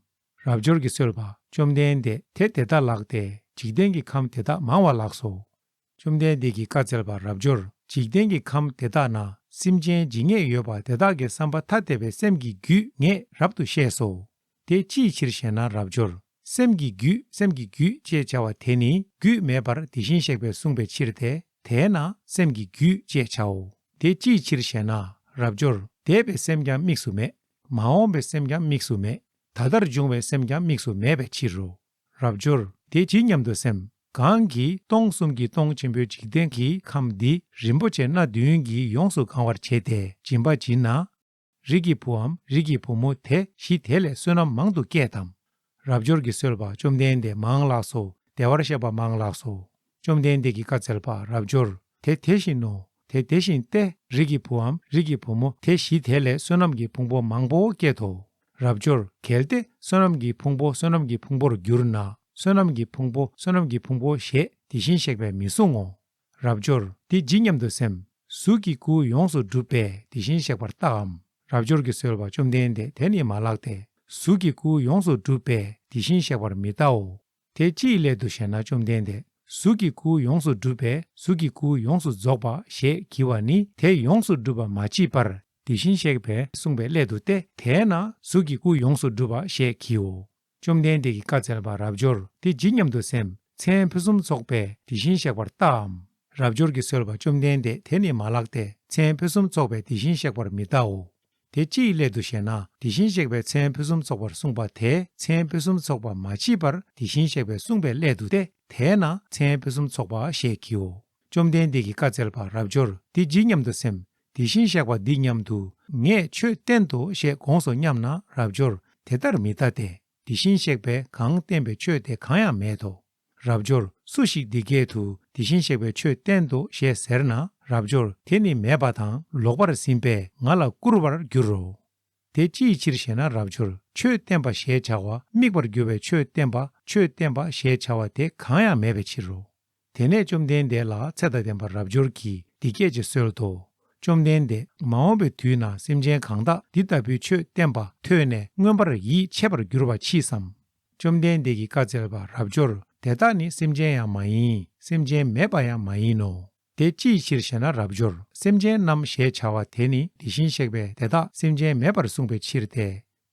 རབ་འབྱོར་གྱིས་གསོལ་པ། བཅོམ་ལྡན་འདས། དེ་དེ་ལྟ་ལགས་ཏེ། འཇིག་རྟེན་གྱི་ཁམས་དེ་དག་མང་བ་ལགས་སོ། བཅོམ་ལྡན་འདས་ཀྱིས་བཀའ་སྩལ་པ། རབ་འབྱོར། འཇིག་རྟེན་གྱི་ཁམས་དེ་དག་ན་སེམས་ཅན་ཇི་སྙེད་ཡོད་པ་དེ་དག་གི་བསམ་པ་ཐ་དད་པའི་སེམས་ཀྱི་རྒྱུད་ངས་རབ་ཏུ་ཤེས་སོ། དེ་ཅིའི་ཕྱིར་ཞེ་ན་རབ་འབྱོར། སེམས་ཀྱི་རྒྱུད་སེམས་ཀྱི་རྒྱུད་ཅེས་བྱ་བ་དེ་ནི་རྒྱུད་མེད་པར་དེ་བཞིན་གཤེགས་པས་གསུངས་པའི་ཕྱིར་ཏེ། དེས་ན་སེམས་ཀྱི་རྒྱུད་ཅེས་བྱའོ། དེ་ཅིའི་ཕྱིར་ཞེ་ན་རབ་འབྱོར། འདས་པའི་སེམས་ཀྱང་དམིགས་སུ་མེད། མ་འོངས་པའི་སེམས་ཀྱང་དམིགས་སུ་མེད། ད་ལྟར་བྱུང་བའི་སེམས་ཀྱང་དམིགས་སུ་མེད་པའི་ཕྱིར་རོ། རབ་འབྱོར། དེ་ཇི་སྙམ་དུ་སེམས། གང་གིས་སྟོང་གསུམ་གྱི་སྟོང་ཆེན་པོའི་འཇིག་རྟེན་གྱི་ཁམས་འདི་རིན་པོ་ཆེ་སྣ་བདུན་གྱིས་ཡོངས་སུ་གང་བར་བྱས་ཏེ་སྦྱིན་པ་བྱིན་ན། རིགས་ཀྱི་བུའམ་རིགས་ཀྱི་བུ་མོ་དེ་གཞི་དེ་ལས་བསོད་ནམས་མང་དུ་སྐྱེད་དམ། རབ་འབྱོར་གྱིས་གསོལ་པ། བཅོམ་ལྡན་འདས། མང་ལགས་སོ། བདེ་བར་གཤེགས་པ་མང་ལགས་སོ། བཅོམ་ལྡན་འདས་ཀྱིས་བཀའ་སྩལ་པ། རབ་འབྱོར། དེ་དེ་བཞིན་ནོ། དེ་དེ་བཞིན་ཏེ། རིགས་ཀྱི་བུའམ་རིགས་ཀྱི་བུ་མོ་དེ་གཞི་དེ་ལས་བསོད་ནམས་ཀྱི་ཕུང་པོ་མང་པོ་སྐྱེད་དོ། རབ་འབྱོར། གལ་ཏེ་བསོད་ནམས་ཀྱི་ཕུང་པོ་བསོད་ནམས་ཀྱི་ཕུང་པོར་གྱུར་ན། བསོད་ནམས་ཀྱི་ཕུང་པོ་བསོད་ནམས་ཀྱི་ཕུང་པོ་ཞེས་དེ་བཞིན་གཤེགས་པས་མི་གསུང་ངོ་། རབ་འབྱོར། འདི་ཇི་སྙམ་དུ་སེམས། གཟུགས་ཀྱི་སྐུ་ཡོངས་སུ་གྲུབ་པས་དེ་བཞིན་གཤེགས་པར་བལྟའམ། རབ་འབྱོར་གྱིས་གསོལ་པ། བཅོམ་ལྡན་འདས། དེ་ནི་མ་ལགས་ཏེ། གཟུགས་ཀྱི་སྐུ་ཡོངས་སུ་གྲུབ་པས་དེ་བཞིན་གཤེགས་པར་མི་བལྟའོ། དེ་ཅིའི་སླད་དུ་ཞེ་ན། བཅོམ་ལྡན་འདས། གཟུགས་ཀྱི་སྐུ་ཡོངས་སུ་གྲུབ་པས་གཟུགས་ཀྱི་སྐུ་ཡོངས་སུ་རྫོགས་པ་ཞེས་བགྱི་བ་ནི་དེ་ཡོངས་སུ་གྲུབ་པ་མ་མཆིས་པར་དེ་བཞིན་གཤེགས་པས་གསུངས་པའི་སླད་དུ་སྟེ། དེས་ན་གཟུགས་ཀྱི་སྐུ་ཡོངས་སུ་གྲུབ་པ་ཞེས་བགྱིའོ། བཅོམ་ལྡན་འདས་ཀྱིས་བཀའ་སྩལ་པ། རབ་འབྱོར། འདི་ཇི་སྙམ་དུ་སེམས། མཚན་ཕུན་སུམ་ཚོགས་པས་དེ་བཞིན་གཤེགས་པར་བལྟའམ། རབ་འབྱོར་གྱིས་གསོལ་པ། བཅོམ་ལྡན་འདས། དེ་ནི་མ་ལགས་ཏེ། མཚན་ཕུན་སུམ་ཚོགས་པས་དེ་བཞིན་གཤེགས་པར་མི་བལྟའོ། དེ་ཅིའི་སླད་དུ་ཞེ་ན། དེ་བཞིན་གཤེགས་པས་མཚན་ཕུན་སུམ་ཚོགས་པར་གསུངས་པ་དེ་མཚན་ཕུན་སུམ་ཚོགས་པ་མ་མཆིས་པར་དེ་བཞིན་གཤེགས་པས་གསུངས་པའི་སླད་དུ་སྟེ། དེས་ན་མཚན་ཕུན་སུམ་ཚོགས་པ་ཞེས་བགྱིའོ། བཅོམ་ལྡན་འདས་ཀྱིས་བཀའ་སྩལ་པ། རབ་འབྱོར། འདི་ཇི་སྙམ་དུ་སེམས། དེ་བཞིན་གཤེགས་པ་འདི་སྙམ་དུ་ངས་ཆོས་བསྟན་ཏོ་ཞེས་དགོངས་སོ་སྙམ་ན། རབ་འབྱོར། དེ་ལྟར་མི་ལྟ་སྟེ། དེ་བཞིན་གཤེགས་པས་གང་བསྟན་པའི་ཆོས་དེ་གང་ཡང་མེད་དོ། རབ་འབྱོར། སུ་ཞིག་འདི་སྐད་དུ་དེ་བཞིན་གཤེགས་པས་ཆོས་བསྟན་ཏོ་ཞེས་ཟེར་ན། རབ་འབྱོར། དེ་ནི་མེད་པ་དང་ལོག་པར་ཟིན་པས་ང་ལ་བསྐུར་བར་འགྱུར་རོ། དེ་ཅིའི་ཕྱིར་ཞེ་ན། རབ་འབྱོར། ཆོས་བསྟན་པ་ཞེས་བྱ་བ་དམིགས་པར་གྱུར་པའི་ཆོས་བསྟན་པ་ཆོས་བསྟན་པ་ཞེས་བྱ་བ་དེ་གང་ཡང་མེད་པའི་ཕྱིར་རོ། དེ་ནས་བཅོམ་ལྡན་འདས་ལ་ཚེ་དང་ལྡན་པ་རབ་འབྱོར་གྱིས་འདི་སྐད་ཅེས་གསོལ་ཏོ། བཅོམ་ལྡན་འདས། མ་འོངས་པའི་དུས་ན་སེམས་ཅན་གང་དག་འདི་ལྟ་བུའི་ཆོས་བསྟན་པ་ཐོས་ནས་མངོན་པར་ཡིད་ཆེས་པར་འགྱུར་བ་མཆིས་སམ། བཅོམ་ལྡན་འདས་ཀྱིས་བཀའ་སྩལ་པ། རབ་འབྱོར། དེ་དག་ནི་སེམས་ཅན་ཡང་མ་ཡིན། སེམས་ཅན་མེད་པ་ཡང་མ་ཡིན་ནོ། དེ་ཅིའི་ཕྱིར་ཞེ་ན། རབ་འབྱོར། སེམས་ཅན་རྣམས་ཞེས་བྱ་བ་དེ་ནི་དེ་བཞིན་གཤེགས་པས་དེ་དག་སེམས་ཅན་མེད་པར་གསུངས་པའི་ཕྱིར་ཏེ།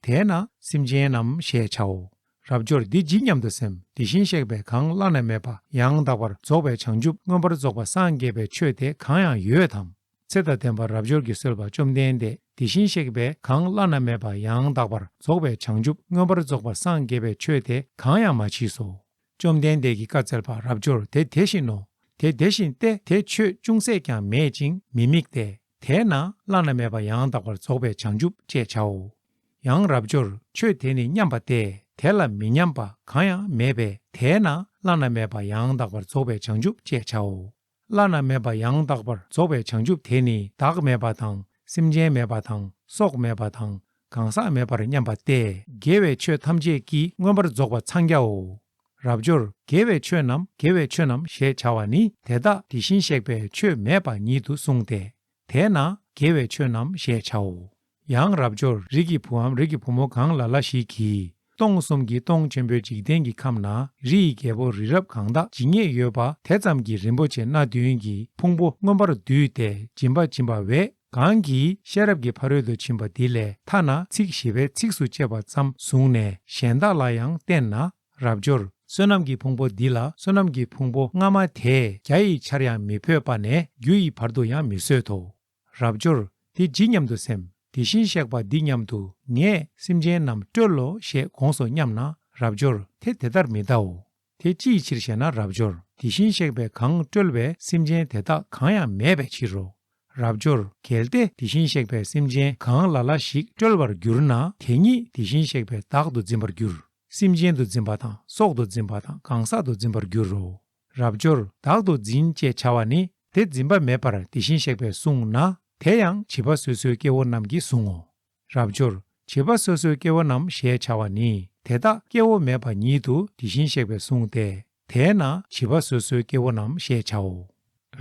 དེས་ན་སེམས་ཅན་རྣམས་ཞེས་བྱའོ། རབ་འབྱོར། འདི་ཇི་སྙམ་དུ་སེམས། དེ་བཞིན་གཤེགས་པས་གང་བླ་ན་མེད་པ་ཡང་དག་པར་རྫོགས་པའི་བྱང་ཆུབ་མངོན་པར་རྫོགས་པ་སངས་རྒྱས་པའི་ཆོས་དེ་གང་ཡང་ཡོད་དམ། ཚེ་དང་ལྡན་པ་རབ་འབྱོར་གྱིས་གསོལ་པ། བཅོམ་ལྡན་འདས། དེ་བཞིན་གཤེགས་པས་གང་བླ་ན་མེད་པ་ཡང་དག་པར་རྫོགས་པའི་བྱང་ཆུབ་མངོན་པར་རྫོགས་པ་སངས་རྒྱས་པའི་ཆོས་དེ་གང་ཡང་མ་མཆིས་སོ། བཅོམ་ལྡན་འདས་ཀྱིས་བཀའ་སྩལ་པ། རབ་འབྱོར། དེ་དེ་བཞིན་ནོ། དེ་དེ་བཞིན་ཏེ། དེ་ཆོས་ཅུང་ཟད་ཀྱང་མེད་ཅིང་མི་དམིགས་ཏེ། དེས་ན་བླ་ན་མེད་པ་ཡང་དག་པར་རྫོགས་པའི་བྱང་ཆུབ་ཅེས་བྱའོ། ཡང་རབ་འབྱོར། ཆོས་དེ་ནི་མཉམ་པ་སྟེ། དེ་ལ་མི་མཉམ་པ་གང་ཡང་མེད་པས། དེས་ན་བླ་ན་མེད་པ་ཡང་དག་པར་རྫོགས་པའི་བྱང་ཆུབ་ཅེས་བྱའོ། བླ་ན་མེད་པ་ཡང་དག་པར་རྫོགས་པའི་བྱང་ཆུབ་དེ་ནི་བདག་མེད་པ་དང་སེམས་ཅན་མེད་པ་དང་སྲོག་མེད་པ་དང་གང་ཟག་མེད་པར་མཉམ་པ་སྟེ། དགེ་བའི་ཆོས་ཐམས་ཅད་ཀྱིས་མངོན་པར་རྫོགས་པ་འཚང་རྒྱའོ། རབ་འབྱོར། དགེ་བའི་ཆོས་རྣམས་དགེ་བའི་ཆོས་རྣམས་ཞེས་བྱ་བ་ནི་དེ་དག་དེ་བཞིན་གཤེགས་པས་ཆོས་མེད་པ་ཉིད་དུ་གསུངས་ཏེ། དེས་ན་དགེ་བའི་ཆོས་རྣམས་ཞེས་བྱའོ། ཡང་རབ་འབྱོར། རིགས་ཀྱི་བུའམ་རིགས་ཀྱི་བུ་མོ་གང་ལ་ལ་ཞིག་གིས་སྟོང་གསུམ་གྱི་སྟོང་ཆེན་པོའི་འཇིག་རྟེན་གྱི་ཁམས་ན་རི་ཡི་རྒྱལ་པོ་རི་རབ་གང་དག་ཇི་སྙེད་ཡོད་པ་དེ་ཙམ་གྱིས་རིན་པོ་ཆེ་སྣ་བདུན་གྱི་ཕུང་པོ་མངོན་པར་བསྡུས་ཏེ་སྦྱིན་པ་སྦྱིན་པ་བས། གང་གིས་ཤེས་རབ་ཀྱི་ཕ་རོལ་ཏུ་ཕྱིན་པ་འདི་ལས་ཐ་ན་ཚིག་བཞི་པའི་ཚིགས་སུ་བཅད་པ་ཙམ་བཟུང་ནས་གཞན་དག་ལ་ཡང་བསྟན་ན། རབ་འབྱོར། བསོད་ནམས་ཀྱི་ཕུང་པོ་འདི་ལ་བསོད་ནམས་ཀྱི་ཕུང་པོ་སྔ་མ་དེས་བརྒྱ་ཡི་ཆར་ཡང་མི་ཕོད་པ་ནས་རྒྱུ་ཡི་བར་དུ་ཡང་མི་བཟོད་དོ། རབ་འབྱོར། འདི་ཇི་སྙམ་དུ་སེམས། དེ་བཞིན་གཤེགས་པ་འདི་སྙམ་དུ་ངས་སེམས་ཅན་རྣམས་བཀྲོལ་ལོ་ཞེས་དགོངས་སོ་སྙམ་ན། རབ་འབྱོར། དེ་དེ་ལྟར་མི་ལྟའོ། དེ་ཅིའི་ཕྱིར་ཞེ་ན། རབ་འབྱོར། དེ་བཞིན་གཤེགས་པས་གང་བཀྲོལ་བའི་སེམས་ཅན་དེ་དག་གང་ཡང་མེད་པའི་ཕྱིར་རོ། རབ་འབྱོར། གལ་ཏེ་དེ་བཞིན་གཤེགས་པས་སེམས་ཅན་གང་ལ་ལ་ཞིག་བཀྲོལ་བར་གྱུར་ན། དེ་ཉིད་དེ་བཞིན་གཤེགས་པས་བདག་ཏུ་འཛིན་པར་འགྱུར། སེམས་ཅན་དུ་འཛིན་པ་དང་སྲོག་ཏུ་འཛིན་པ་དང་གང་ཟག་ཏུ་འཛིན་པར་འགྱུར་རོ། རབ་འབྱོར། བདག་ཏུ་འཛིན་ཅེས་བྱ་བ་ནི་དེ་འཛིན་པ་མེད་པར་དེ་བཞིན་གཤེགས་པས་བཟུང་ན། དེ་ཡང་བྱིས་པ་སོ་སོའི་སྐྱེ་བོ་རྣམས་ཀྱིས་བཟུང་ངོ་། རབ་འབྱོར། བྱིས་པ་སོ་སོའི་སྐྱེ་བོ་རྣམས་ཞེས་བྱ་བ་ནི་དེ་དག་སྐྱེ་བོ་མེད་པ་ཉིད་དུ་དེ་བཞིན་གཤེགས་པས་བཟུང་སྟེ། དེས་ན་བྱིས་པ་སོ་སོའི་སྐྱེ་བོ་རྣམས་ཞེས་བྱའོ།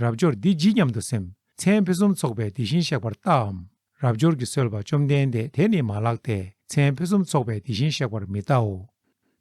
རབ་འབྱོར། འདི་ཇི་སྙམ་དུ་སེམས། མཚན་ཕུན་སུམ་ཚོགས་པས་དེ་བཞིན་གཤེགས་པར་ལྟའམ། རབ་འབྱོར་གྱིས་གསོལ་པ། བཅོམ་ལྡན་འདས། དེ་ནི་མ་ལགས་ཏེ། མཚན་ཕུན་སུམ་ཚོགས་པས་དེ་བཞིན་གཤེགས་པར་མི་ལྟའོ།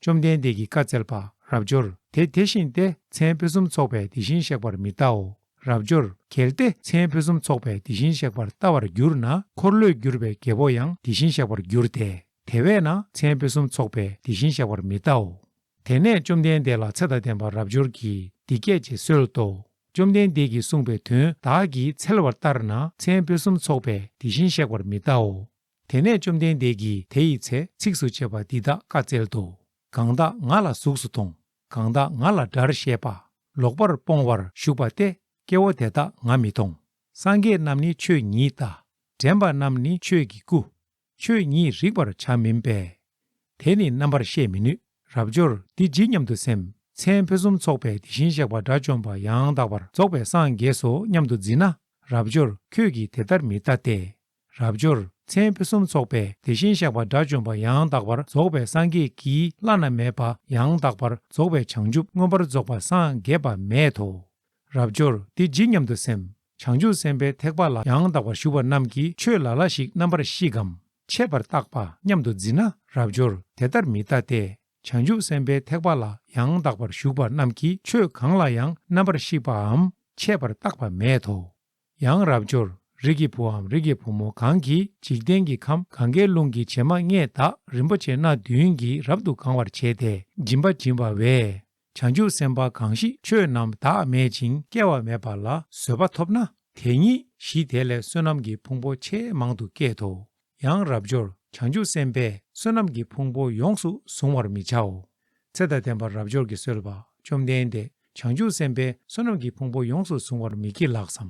བཅོམ་ལྡན་འདས་ཀྱིས་བཀའ་སྩལ་པ། རབ་འབྱོར། དེ་དེ་བཞིན་ཏེ། མཚན་ཕུན་སུམ་ཚོགས་པས་དེ་བཞིན་གཤེགས་པར་མི་ལྟའོ། རབ་འབྱོར། གལ་ཏེ་མཚན་ཕུན་སུམ་ཚོགས་པས་དེ་བཞིན་གཤེགས་པར་ལྟ་བར་གྱུར་ན། འཁོར་ལོས་སྒྱུར་བའི་རྒྱལ་པོ་ཡང་དེ་བཞིན་གཤེགས་པར་འགྱུར་ཏེ། དེ་བས་ན་མཚན་ཕུན་སུམ་ཚོགས་པས་དེ་བཞིན་གཤེགས་པར་མི་ལྟའོ། དེ་ནས་བཅོམ་ལྡན་འདས་ལ་ཚེ་དང་ལྡན་པ་རབ་འབྱོར་གྱིས་འདི་སྐད་ཅེས་གསོལ་ཏོ། བཅོམ་ལྡན་འདས་ཀྱིས་གསུངས་པའི་དོན་བདག་གིས་འཚལ་བ་ལྟར་ན་མཚན་ཕུན་སུམ་ཚོགས་པས་དེ་བཞིན་གཤེགས་པར་མི་ལྟའོ། དེ་ནས་བཅོམ་ལྡན་འདས་ཀྱིས་དེ་ཡི་ཚེ་ཚིགས་སུ་བཅད་པ་འདི་དག་བཀའ་སྩལ་ཏོ། གང་དག་ང་ལ་གཟུགས་སུ་མཐོང་། གང་དག་ང་ལ་དགྲར་བཤད་པ། ལོག་པར་སྤོང་བར་ཞུགས་པ་སྟེ། སྐྱེ་བོ་དེ་དག་ང་མི་མཐོང་། སངས་རྒྱས་རྣམས་ནི་ཆོས་ཉིད་ལྟ། དྲན་པ་རྣམས་ནི་ཆོས་ཀྱི་སྐུ། ཆོས་ཉིད་རིག་པར་བྱ་མིན་པས། དེ་ནི་རྣམ་པར་བཤད་མི་ནུས། རབ་འབྱོར། འདི་ཇི་སྙམ་དུ་སེམས། མཚན་ཕུན་སུམ་ཚོགས་པས་དེ་བཞིན་གཤེགས་པ་དགྲ་བཅོམ་པ་ཡང་དག་པར་རྫོགས་པའི་སངས་རྒྱས་སོ་སྙམ་དུ་འཛིན་ན། རབ་འབྱོར། ཁྱོད་ཀྱིས་དེ་ལྟར་མི་ལྟ་སྟེ། རབ་འབྱོར། མཚན་ཕུན་སུམ་ཚོགས་པས་དེ་བཞིན་གཤེགས་པ་དགྲ་བཅོམ་པ་ཡང་དག་པར་རྫོགས་པའི་སངས་རྒྱས་ཀྱིས་བླ་ན་མེད་པ་ཡང་དག་པར་རྫོགས་པའི་བྱང་ཆུབ་མངོན་པར་རྫོགས་པ་སངས་རྒྱས་པ་མེད་དོ། རབ་འབྱོར། འདི་ཇི་སྙམ་དུ་སེམས། བྱང་ཆུབ་སེམས་དཔའི་ཐེག་པ་ལ་ཡང་དག་པར་ཞུགས་པ་རྣམས་ཀྱིས་ཆོས་ལ་ལ་ཞིག་རྣམ་པར་བཤིག་གམ། ཆད་པར་བཏགས་པ་སྙམ་དུ་འཛིན་ན། རབ་འབྱོར། དེ་ལྟར་མི་ལྟ་སྟེ། བྱང་ཆུབ་སེམས་དཔའི་ཐེག་པ་ལ་ཡང་དག་པར་ཞུགས་པ་རྣམས་ཀྱིས་ཆོས་གང་ལ་ཡང་རྣམ་པར་བཤིག་པའམ་ཆད་པར་བཏགས་པ་མེད་དོ། ཡང་རབ་འབྱོར། རིགས་ཀྱི་བུའམ་རིགས་ཀྱི་བུ་མོ་གང་གིས་འཇིག་རྟེན་གྱི་ཁམས་གང་གཱའི་ཀླུང་གི་བྱེ་མ་སྔས་དག་རིན་པོ་ཆེ་སྣ་བདུན་གྱིས་རབ་ཏུ་གང་བར་བྱས་ཏེ་སྦྱིན་པ་སྦྱིན་པ་བས། བྱང་ཆུབ་སེམས་དཔའ་གང་ཞིག་ཆོས་རྣམས་བདག་མེད་ཅིང་སྐྱེ་བ་མེད་པ་ལ་བཟོད་པ་ཐོབ་ན། དེ་ཉིད་གཞི་དེ་ལས་བསོད་ནམས་ཀྱི་ཕུང་པོ་ཆེས་མང་དུ་བསྐྱེད་དོ། ཡང་རབ་འབྱོར། བྱང་ཆུབ་སེམས་དཔས་བསོད་ནམས་ཀྱི་ཕུང་པོ་ཡོངས་སུ་གཟུང་བར་མི་བྱའོ། ཚེ་དང་ལྡན་པ་རབ་འབྱོར་གྱིས་གསོལ་པ། བཅོམ་ལྡན་འདས། བྱང་ཆུབ་སེམས་དཔས་བསོད་ནམས་ཀྱི་ཕུང་པོ་ཡོངས་སུ་གཟུང་བར་མི་བགྱི་ལགས་སམ།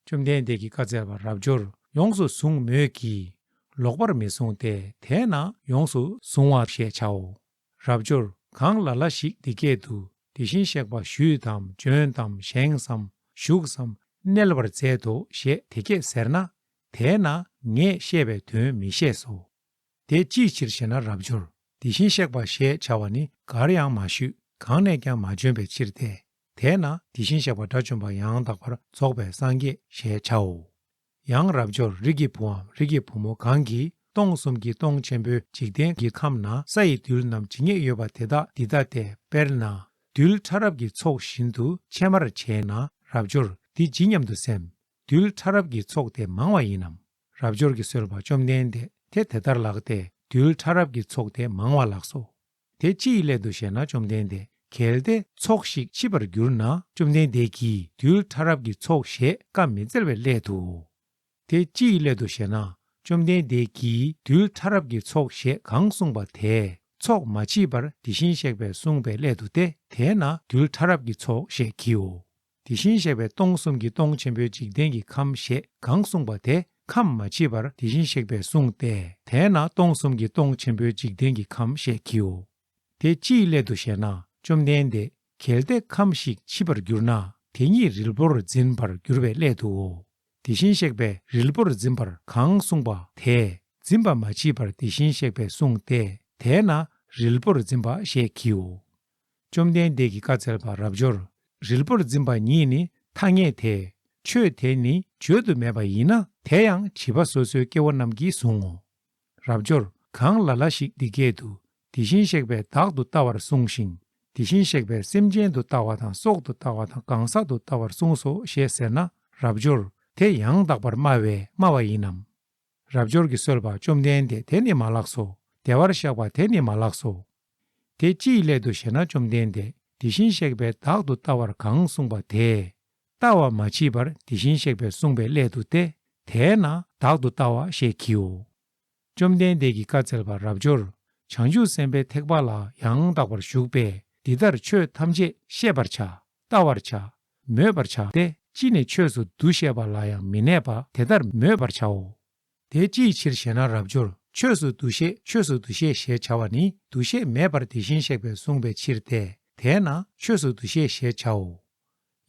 བཅོམ་ལྡན་འདས་ཀྱིས་བཀའ་སྩལ་པ། རབ་འབྱོར། ཡོངས་སུ་གཟུང་མོད་ཀྱི། ལོག་པར་མི་གཟུང་སྟེ། དེས་ན་ཡོངས་སུ་གཟུང་བ་ཞེས་བྱའོ། རབ་འབྱོར། གང་ལ་ལ་ཞིག་འདི་སྐད་དུ། དེ་བཞིན་གཤེགས་པ་ཞུས་དམ་བྱོན་དམ་བཞེངས་སམ་བཞུགས་སམ་གནས་པར་མཛད་དོ་ཞེས་དེ་སྐད་ཟེར་ན། དེས་ན་ངས་བཤད་པའི་དོན་མི་ཤེས་སོ། དེ་ཅིའི་ཕྱིར་ཞེ་ན་རབ་འབྱོར། དེ་བཞིན་གཤེགས་པ་ཞེས་བྱ་བ་ནི་གར་ཡང་མ་ཞུས། གང་ནས་ཀྱང་མ་བྱོན་པའི་ཕྱིར་ཏེ། དེས་ན་དེ་བཞིན་གཤེགས་པ་དགྲ་བཅོམ་པ་ཡང་དག་པར་རྫོགས་པའི་སངས་རྒྱས་ཞེས་བྱའོ། ཡང་རབ་འབྱོར། རིགས་ཀྱི་བུའམ་རིགས་ཀྱི་བུ་མོ་གང་གིས་སྟོང་གསུམ་གྱི་སྟོང་ཆེན་པོའི་འཇིག་རྟེན་གྱི་ཁམས་ན་ས་ཡི་རྡུལ་རྣམས་ཇི་སྙེད་ཡོད་པ་དེ་དག་འདི་ལྟ་སྟེ། དཔེར་ན་རྡུལ་ཕྲ་རབ་ཀྱི་ཚོགས་བཞིན་དུ་ཕྱེ་མར་བྱས་ན་རབ་འབྱོར། འདི་ཇི་སྙམ་དུ་སེམས། རྡུལ་ཕྲ་རབ་ཀྱི་ཚོགས་དེ་མང་བ་ཡིན་ནམ། རབ་འབྱོར་གྱིས་གསོལ་པ། བཅོམ་ལྡན་འདས། དེ་དེ་ལྟར་ལགས་ཏེ། རྡུལ་ཕྲ་རབ་ཀྱི་ཚོགས་དེ་མང་བ་ལགས་སོ། དེ་ཅིའི་སླད་དུ་ཞེ་ན། བཅོམ་ལྡན་འདས། གལ་ཏེ་ཚོགས་ཤིག་མཆིས་པར་གྱུར་ན། བཅོམ་ལྡན་འདས་ཀྱིས་རྡུལ་ཕྲ་རབ་ཀྱི་ཚོགས་ཞེས་བཀའ་མི་སྩལ་བའི་སླད་དུའོ། དེ་ཅིའི་སླད་དུ་ཞེ་ན། བཅོམ་ལྡན་འདས་ཀྱིས་རྡུལ་ཕྲ་རབ་ཀྱི་ཚོགས་ཞེས་གང་གསུངས་པ་དེས་ཚོགས་མ་མཆིས་པར་དེ་བཞིན་གཤེགས་པས་གསུངས་པའི་སླད་དུ་སྟེ། དེས་ན་རྡུལ་ཕྲ་རབ་ཀྱི་ཚོགས་ཞེས་བགྱིའོ། དེ་བཞིན་གཤེགས་པས་སྟོང་གསུམ་གྱི་སྟོང་ཆེན་པོའི་འཇིག་རྟེན་གྱི་ཁམས་ཞེས་གང་གསུངས་པ་དེ་ཁམས་མ་མཆིས་པར་དེ་བཞིན་གཤེགས་པས་གསུངས་ཏེ། དེས་ན་སྟོང་གསུམ་གྱི་སྟོང་ཆེན་པོའི་འཇིག་རྟེན་གྱི་ཁམས་ཞེས་བགྱིའོ། དེ་ཅིའི་སླད་དུ་ཞེ་ན། བཅོམ་ལྡན་འདས། གལ་ཏེ་ཁམས་ཤིག་མཆིས་པར་གྱུར་ན། དེ་ཉིད་རིལ་པོར་འཛིན་པར་འགྱུར་བའི་སླད་དུའོ། དེ་བཞིན་གཤེགས་པས་རིལ་པོར་འཛིན་པར་གང་གསུངས་པ་དེས་འཛིན་པ་མ་མཆིས་པར་དེ་བཞིན་གཤེགས་པས་གསུངས་ཏེ། དེས་ན་རིལ་པོར་འཛིན་པ་ཞེས་བགྱིའོ། བཅོམ་ལྡན་འདས་ཀྱིས་བཀའ་སྩལ་པ། རབ་འབྱོར། རིལ་པོར་འཛིན་པ་ཉིད་ནི་ཐ་སྙད་དེ། ཆོས་དེ་ནི་བརྗོད་དུ་མེད་པ་ཡིན་ན། དེ་ཡང་བྱིས་པ་སོ་སོའི་སྐྱེ་བོ་རྣམས་ཀྱིས་བཟུང་ངོ་། རབ་འབྱོར། གང་ལ་ལ་ཞིག་འདི་སྐད་དུ། དེ་བཞིན་གཤེགས་པས་བདག་ཏུ་ལྟ་བར་གསུངས་ཤིང་། དེ་བཞིན་གཤེགས་པས་སེམས་ཅན་དུ་ལྟ་བ་དང་། སྲོག་ཏུ་ལྟ་བ་དང་། གང་ཟག་ཏུ་ལྟ་བར་གསུངས་སོ་ཞེས་ཟེར་ན། རབ་འབྱོར། དེ་ཡང་དག་པར་སྨྲ་བས་སྨྲ་བ་ཡིན་ནམ། རབ་འབྱོར་གྱིས་གསོལ་པ། བཅོམ་ལྡན་འདས། དེ་ནི་མ་ལགས་སོ། བདེ་བར་གཤེགས་པ། དེ་ནི་མ་ལགས་སོ། དེ་ཅིའི་སླད་དུ་ཞེ་ན། བཅོམ་ལྡན་འདས། དེ་བཞིན་གཤེགས་པས་བདག་ཏུ་ལྟ་བར་གང་གསུངས་པ་དེས། ལྟ་བ་མ་མཆིས་པར་དེ་བཞིན་གཤེགས་པས་གསུངས་པའི་སླད་དུ་སྟེ། དེས་ན་བདག་ཏུ་ལྟ་བ་ཞེས་བགྱིའོ། བཅོམ་ལྡན་འདས་ཀྱིས་བཀའ་སྩལ་པ། རབ་འབྱོར། བྱང་ཆུབ་སེམས་དཔའི་ཐེག་པ་ལ་ཡང་དག་པར་ཞུགས་པས། འདི་ལྟར་ཆོས་ཐམས་ཅད་ཤེས་པར་བྱ། ལྟ་བར་བྱ། མོས་པར་བྱ་སྟེ། ཅི་ནས་ཆོས་སུ་འདུ་ཤེས་པ་ལ་ཡང་མི་གནས་པ་དེ་ལྟར་མོས་པར་བྱའོ། དེ་ཅིའི་ཕྱིར་ཞེ་ན། རབ་འབྱོར། ཆོས་སུ་འདུ་ཤེས། ཆོས་སུ་འདུ་ཤེས་ཞེས་བྱ་བ་ནི་འདུ་ཤེས་མེད་པར་དེ་བཞིན་གཤེགས་པས་གསུངས་པའི་ཕྱིར་ཏེ། དེས་ན་ཆོས་སུ་འདུ་ཤེས་ཞེས་བྱའོ།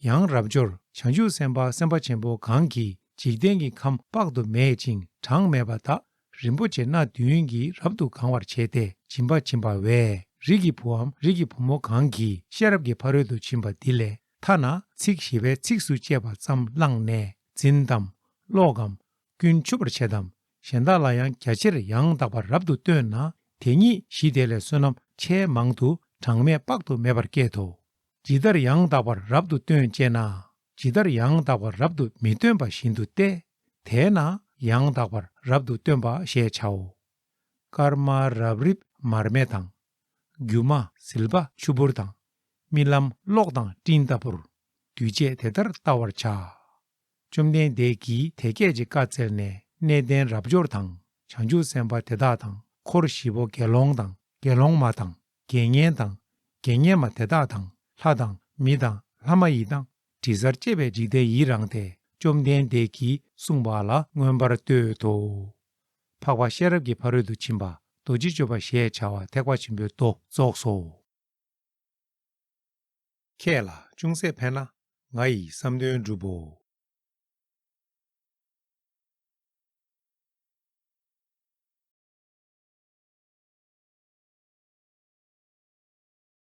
ཡང་རབ་འབྱོར། བྱང་ཆུབ་སེམས་དཔའ་སེམས་དཔའ་ཆེན་པོ་གང་གིས་འཇིག་རྟེན་གྱི་ཁམས་དཔག་ཏུ་མེད་ཅིང་གྲངས་མེད་པ་དག་རིན་པོ་ཆེ་སྣ་བདུན་གྱིས་རབ་ཏུ་གང་བར་བྱས་ཏེ་སྦྱིན་པ་བྱིན་པ་བས། རིགས་ཀྱི་བུའམ་རིགས་ཀྱི་བུ་མོ་གང་གིས་ཤེས་རབ་ཀྱི་ཕ་རོལ་ཏུ་ཕྱིན་པ་འདི་ལས་ཐ་ན་ཚིག་བཞི་པའི་ཚིགས་སུ་བཅད་པ་ཙམ་བླངས་ནས་འཛིན་ཏམ། ཀློག་གམ། ཀུན་ཆུབ་པར་བྱེད་དམ། གཞན་དག་ལ་ཡང་རྒྱ་ཆེར་ཡང་དག་པར་རབ་ཏུ་སྟོན་ན། དེ་ཉིད་གཞི་དེ་ལས་བསོད་ནམས་ཆེས་མང་དུ་གྲངས་མེད་དཔག་ཏུ་མེད་པར་བསྐྱེད་དོ། ཇི་ལྟར་ཡང་དག་པར་རབ་ཏུ་སྟོན་ཅེ་ན། ཇི་ལྟར་ཡང་དག་པར་རབ་ཏུ་མི་སྟོན་པ་བཞིན་དུ་སྟེ། དེས་ན་ཡང་དག་པར་རབ་ཏུ་སྟོན་པ་ཞེས་བྱའོ། སྐར་མ་རབ་རིབ་མར་མེ་དང་། སྒྱུ་མ་ཟིལ་པ་ཆུ་བུར་དང་། རྨི་ལམ་གློག་དང་སྤྲིན་ལྟ་བུར། འདུས་བྱས་དེ་ལྟར་བལྟ་བར་བྱ། བཅོམ་ལྡན་འདས་ཀྱིས་དེ་སྐད་ཅེས་བཀའ་སྩལ་ནས། གནས་བརྟན་རབ་འབྱོར་དང་། བྱང་ཆུབ་སེམས་དཔའ་དེ་དག་དང་། འཁོར་བཞི་པོ་དགེ་སློང་དང་། དགེ་སློང་མ་དང་། དགེ་བསྙེན་དང་། དགེ་བསྙེན་མ་དེ་དག་དང་། ལྷ་དང་། མི་དང་། ལྷ་མ་ཡིན་དང་། དྲི་ཟར་བཅས་པའི་འཇིག་རྟེན་ཡི་རངས་ཏེ། བཅོམ་ལྡན་འདས་ཀྱིས་གསུངས་པ་ལ་མངོན་པར་བསྟོད་དོ། འཕགས་པ་ཤེས་རབ་ཀྱི་ཕ་རོལ་ཏུ་ཕྱིན་པ་རྡོ་རྗེ་སྤྱོད་པ་ཞེས་བྱ་བ་ཐེག་པ་ཆེན་པོའི་མདོ་རྫོགས་སོ། ཁྱེད་ལ་ཅུང་ཟད་ཕན་ན་ང་ཡི་བསམ་དོན་འགྲུབ་བོ།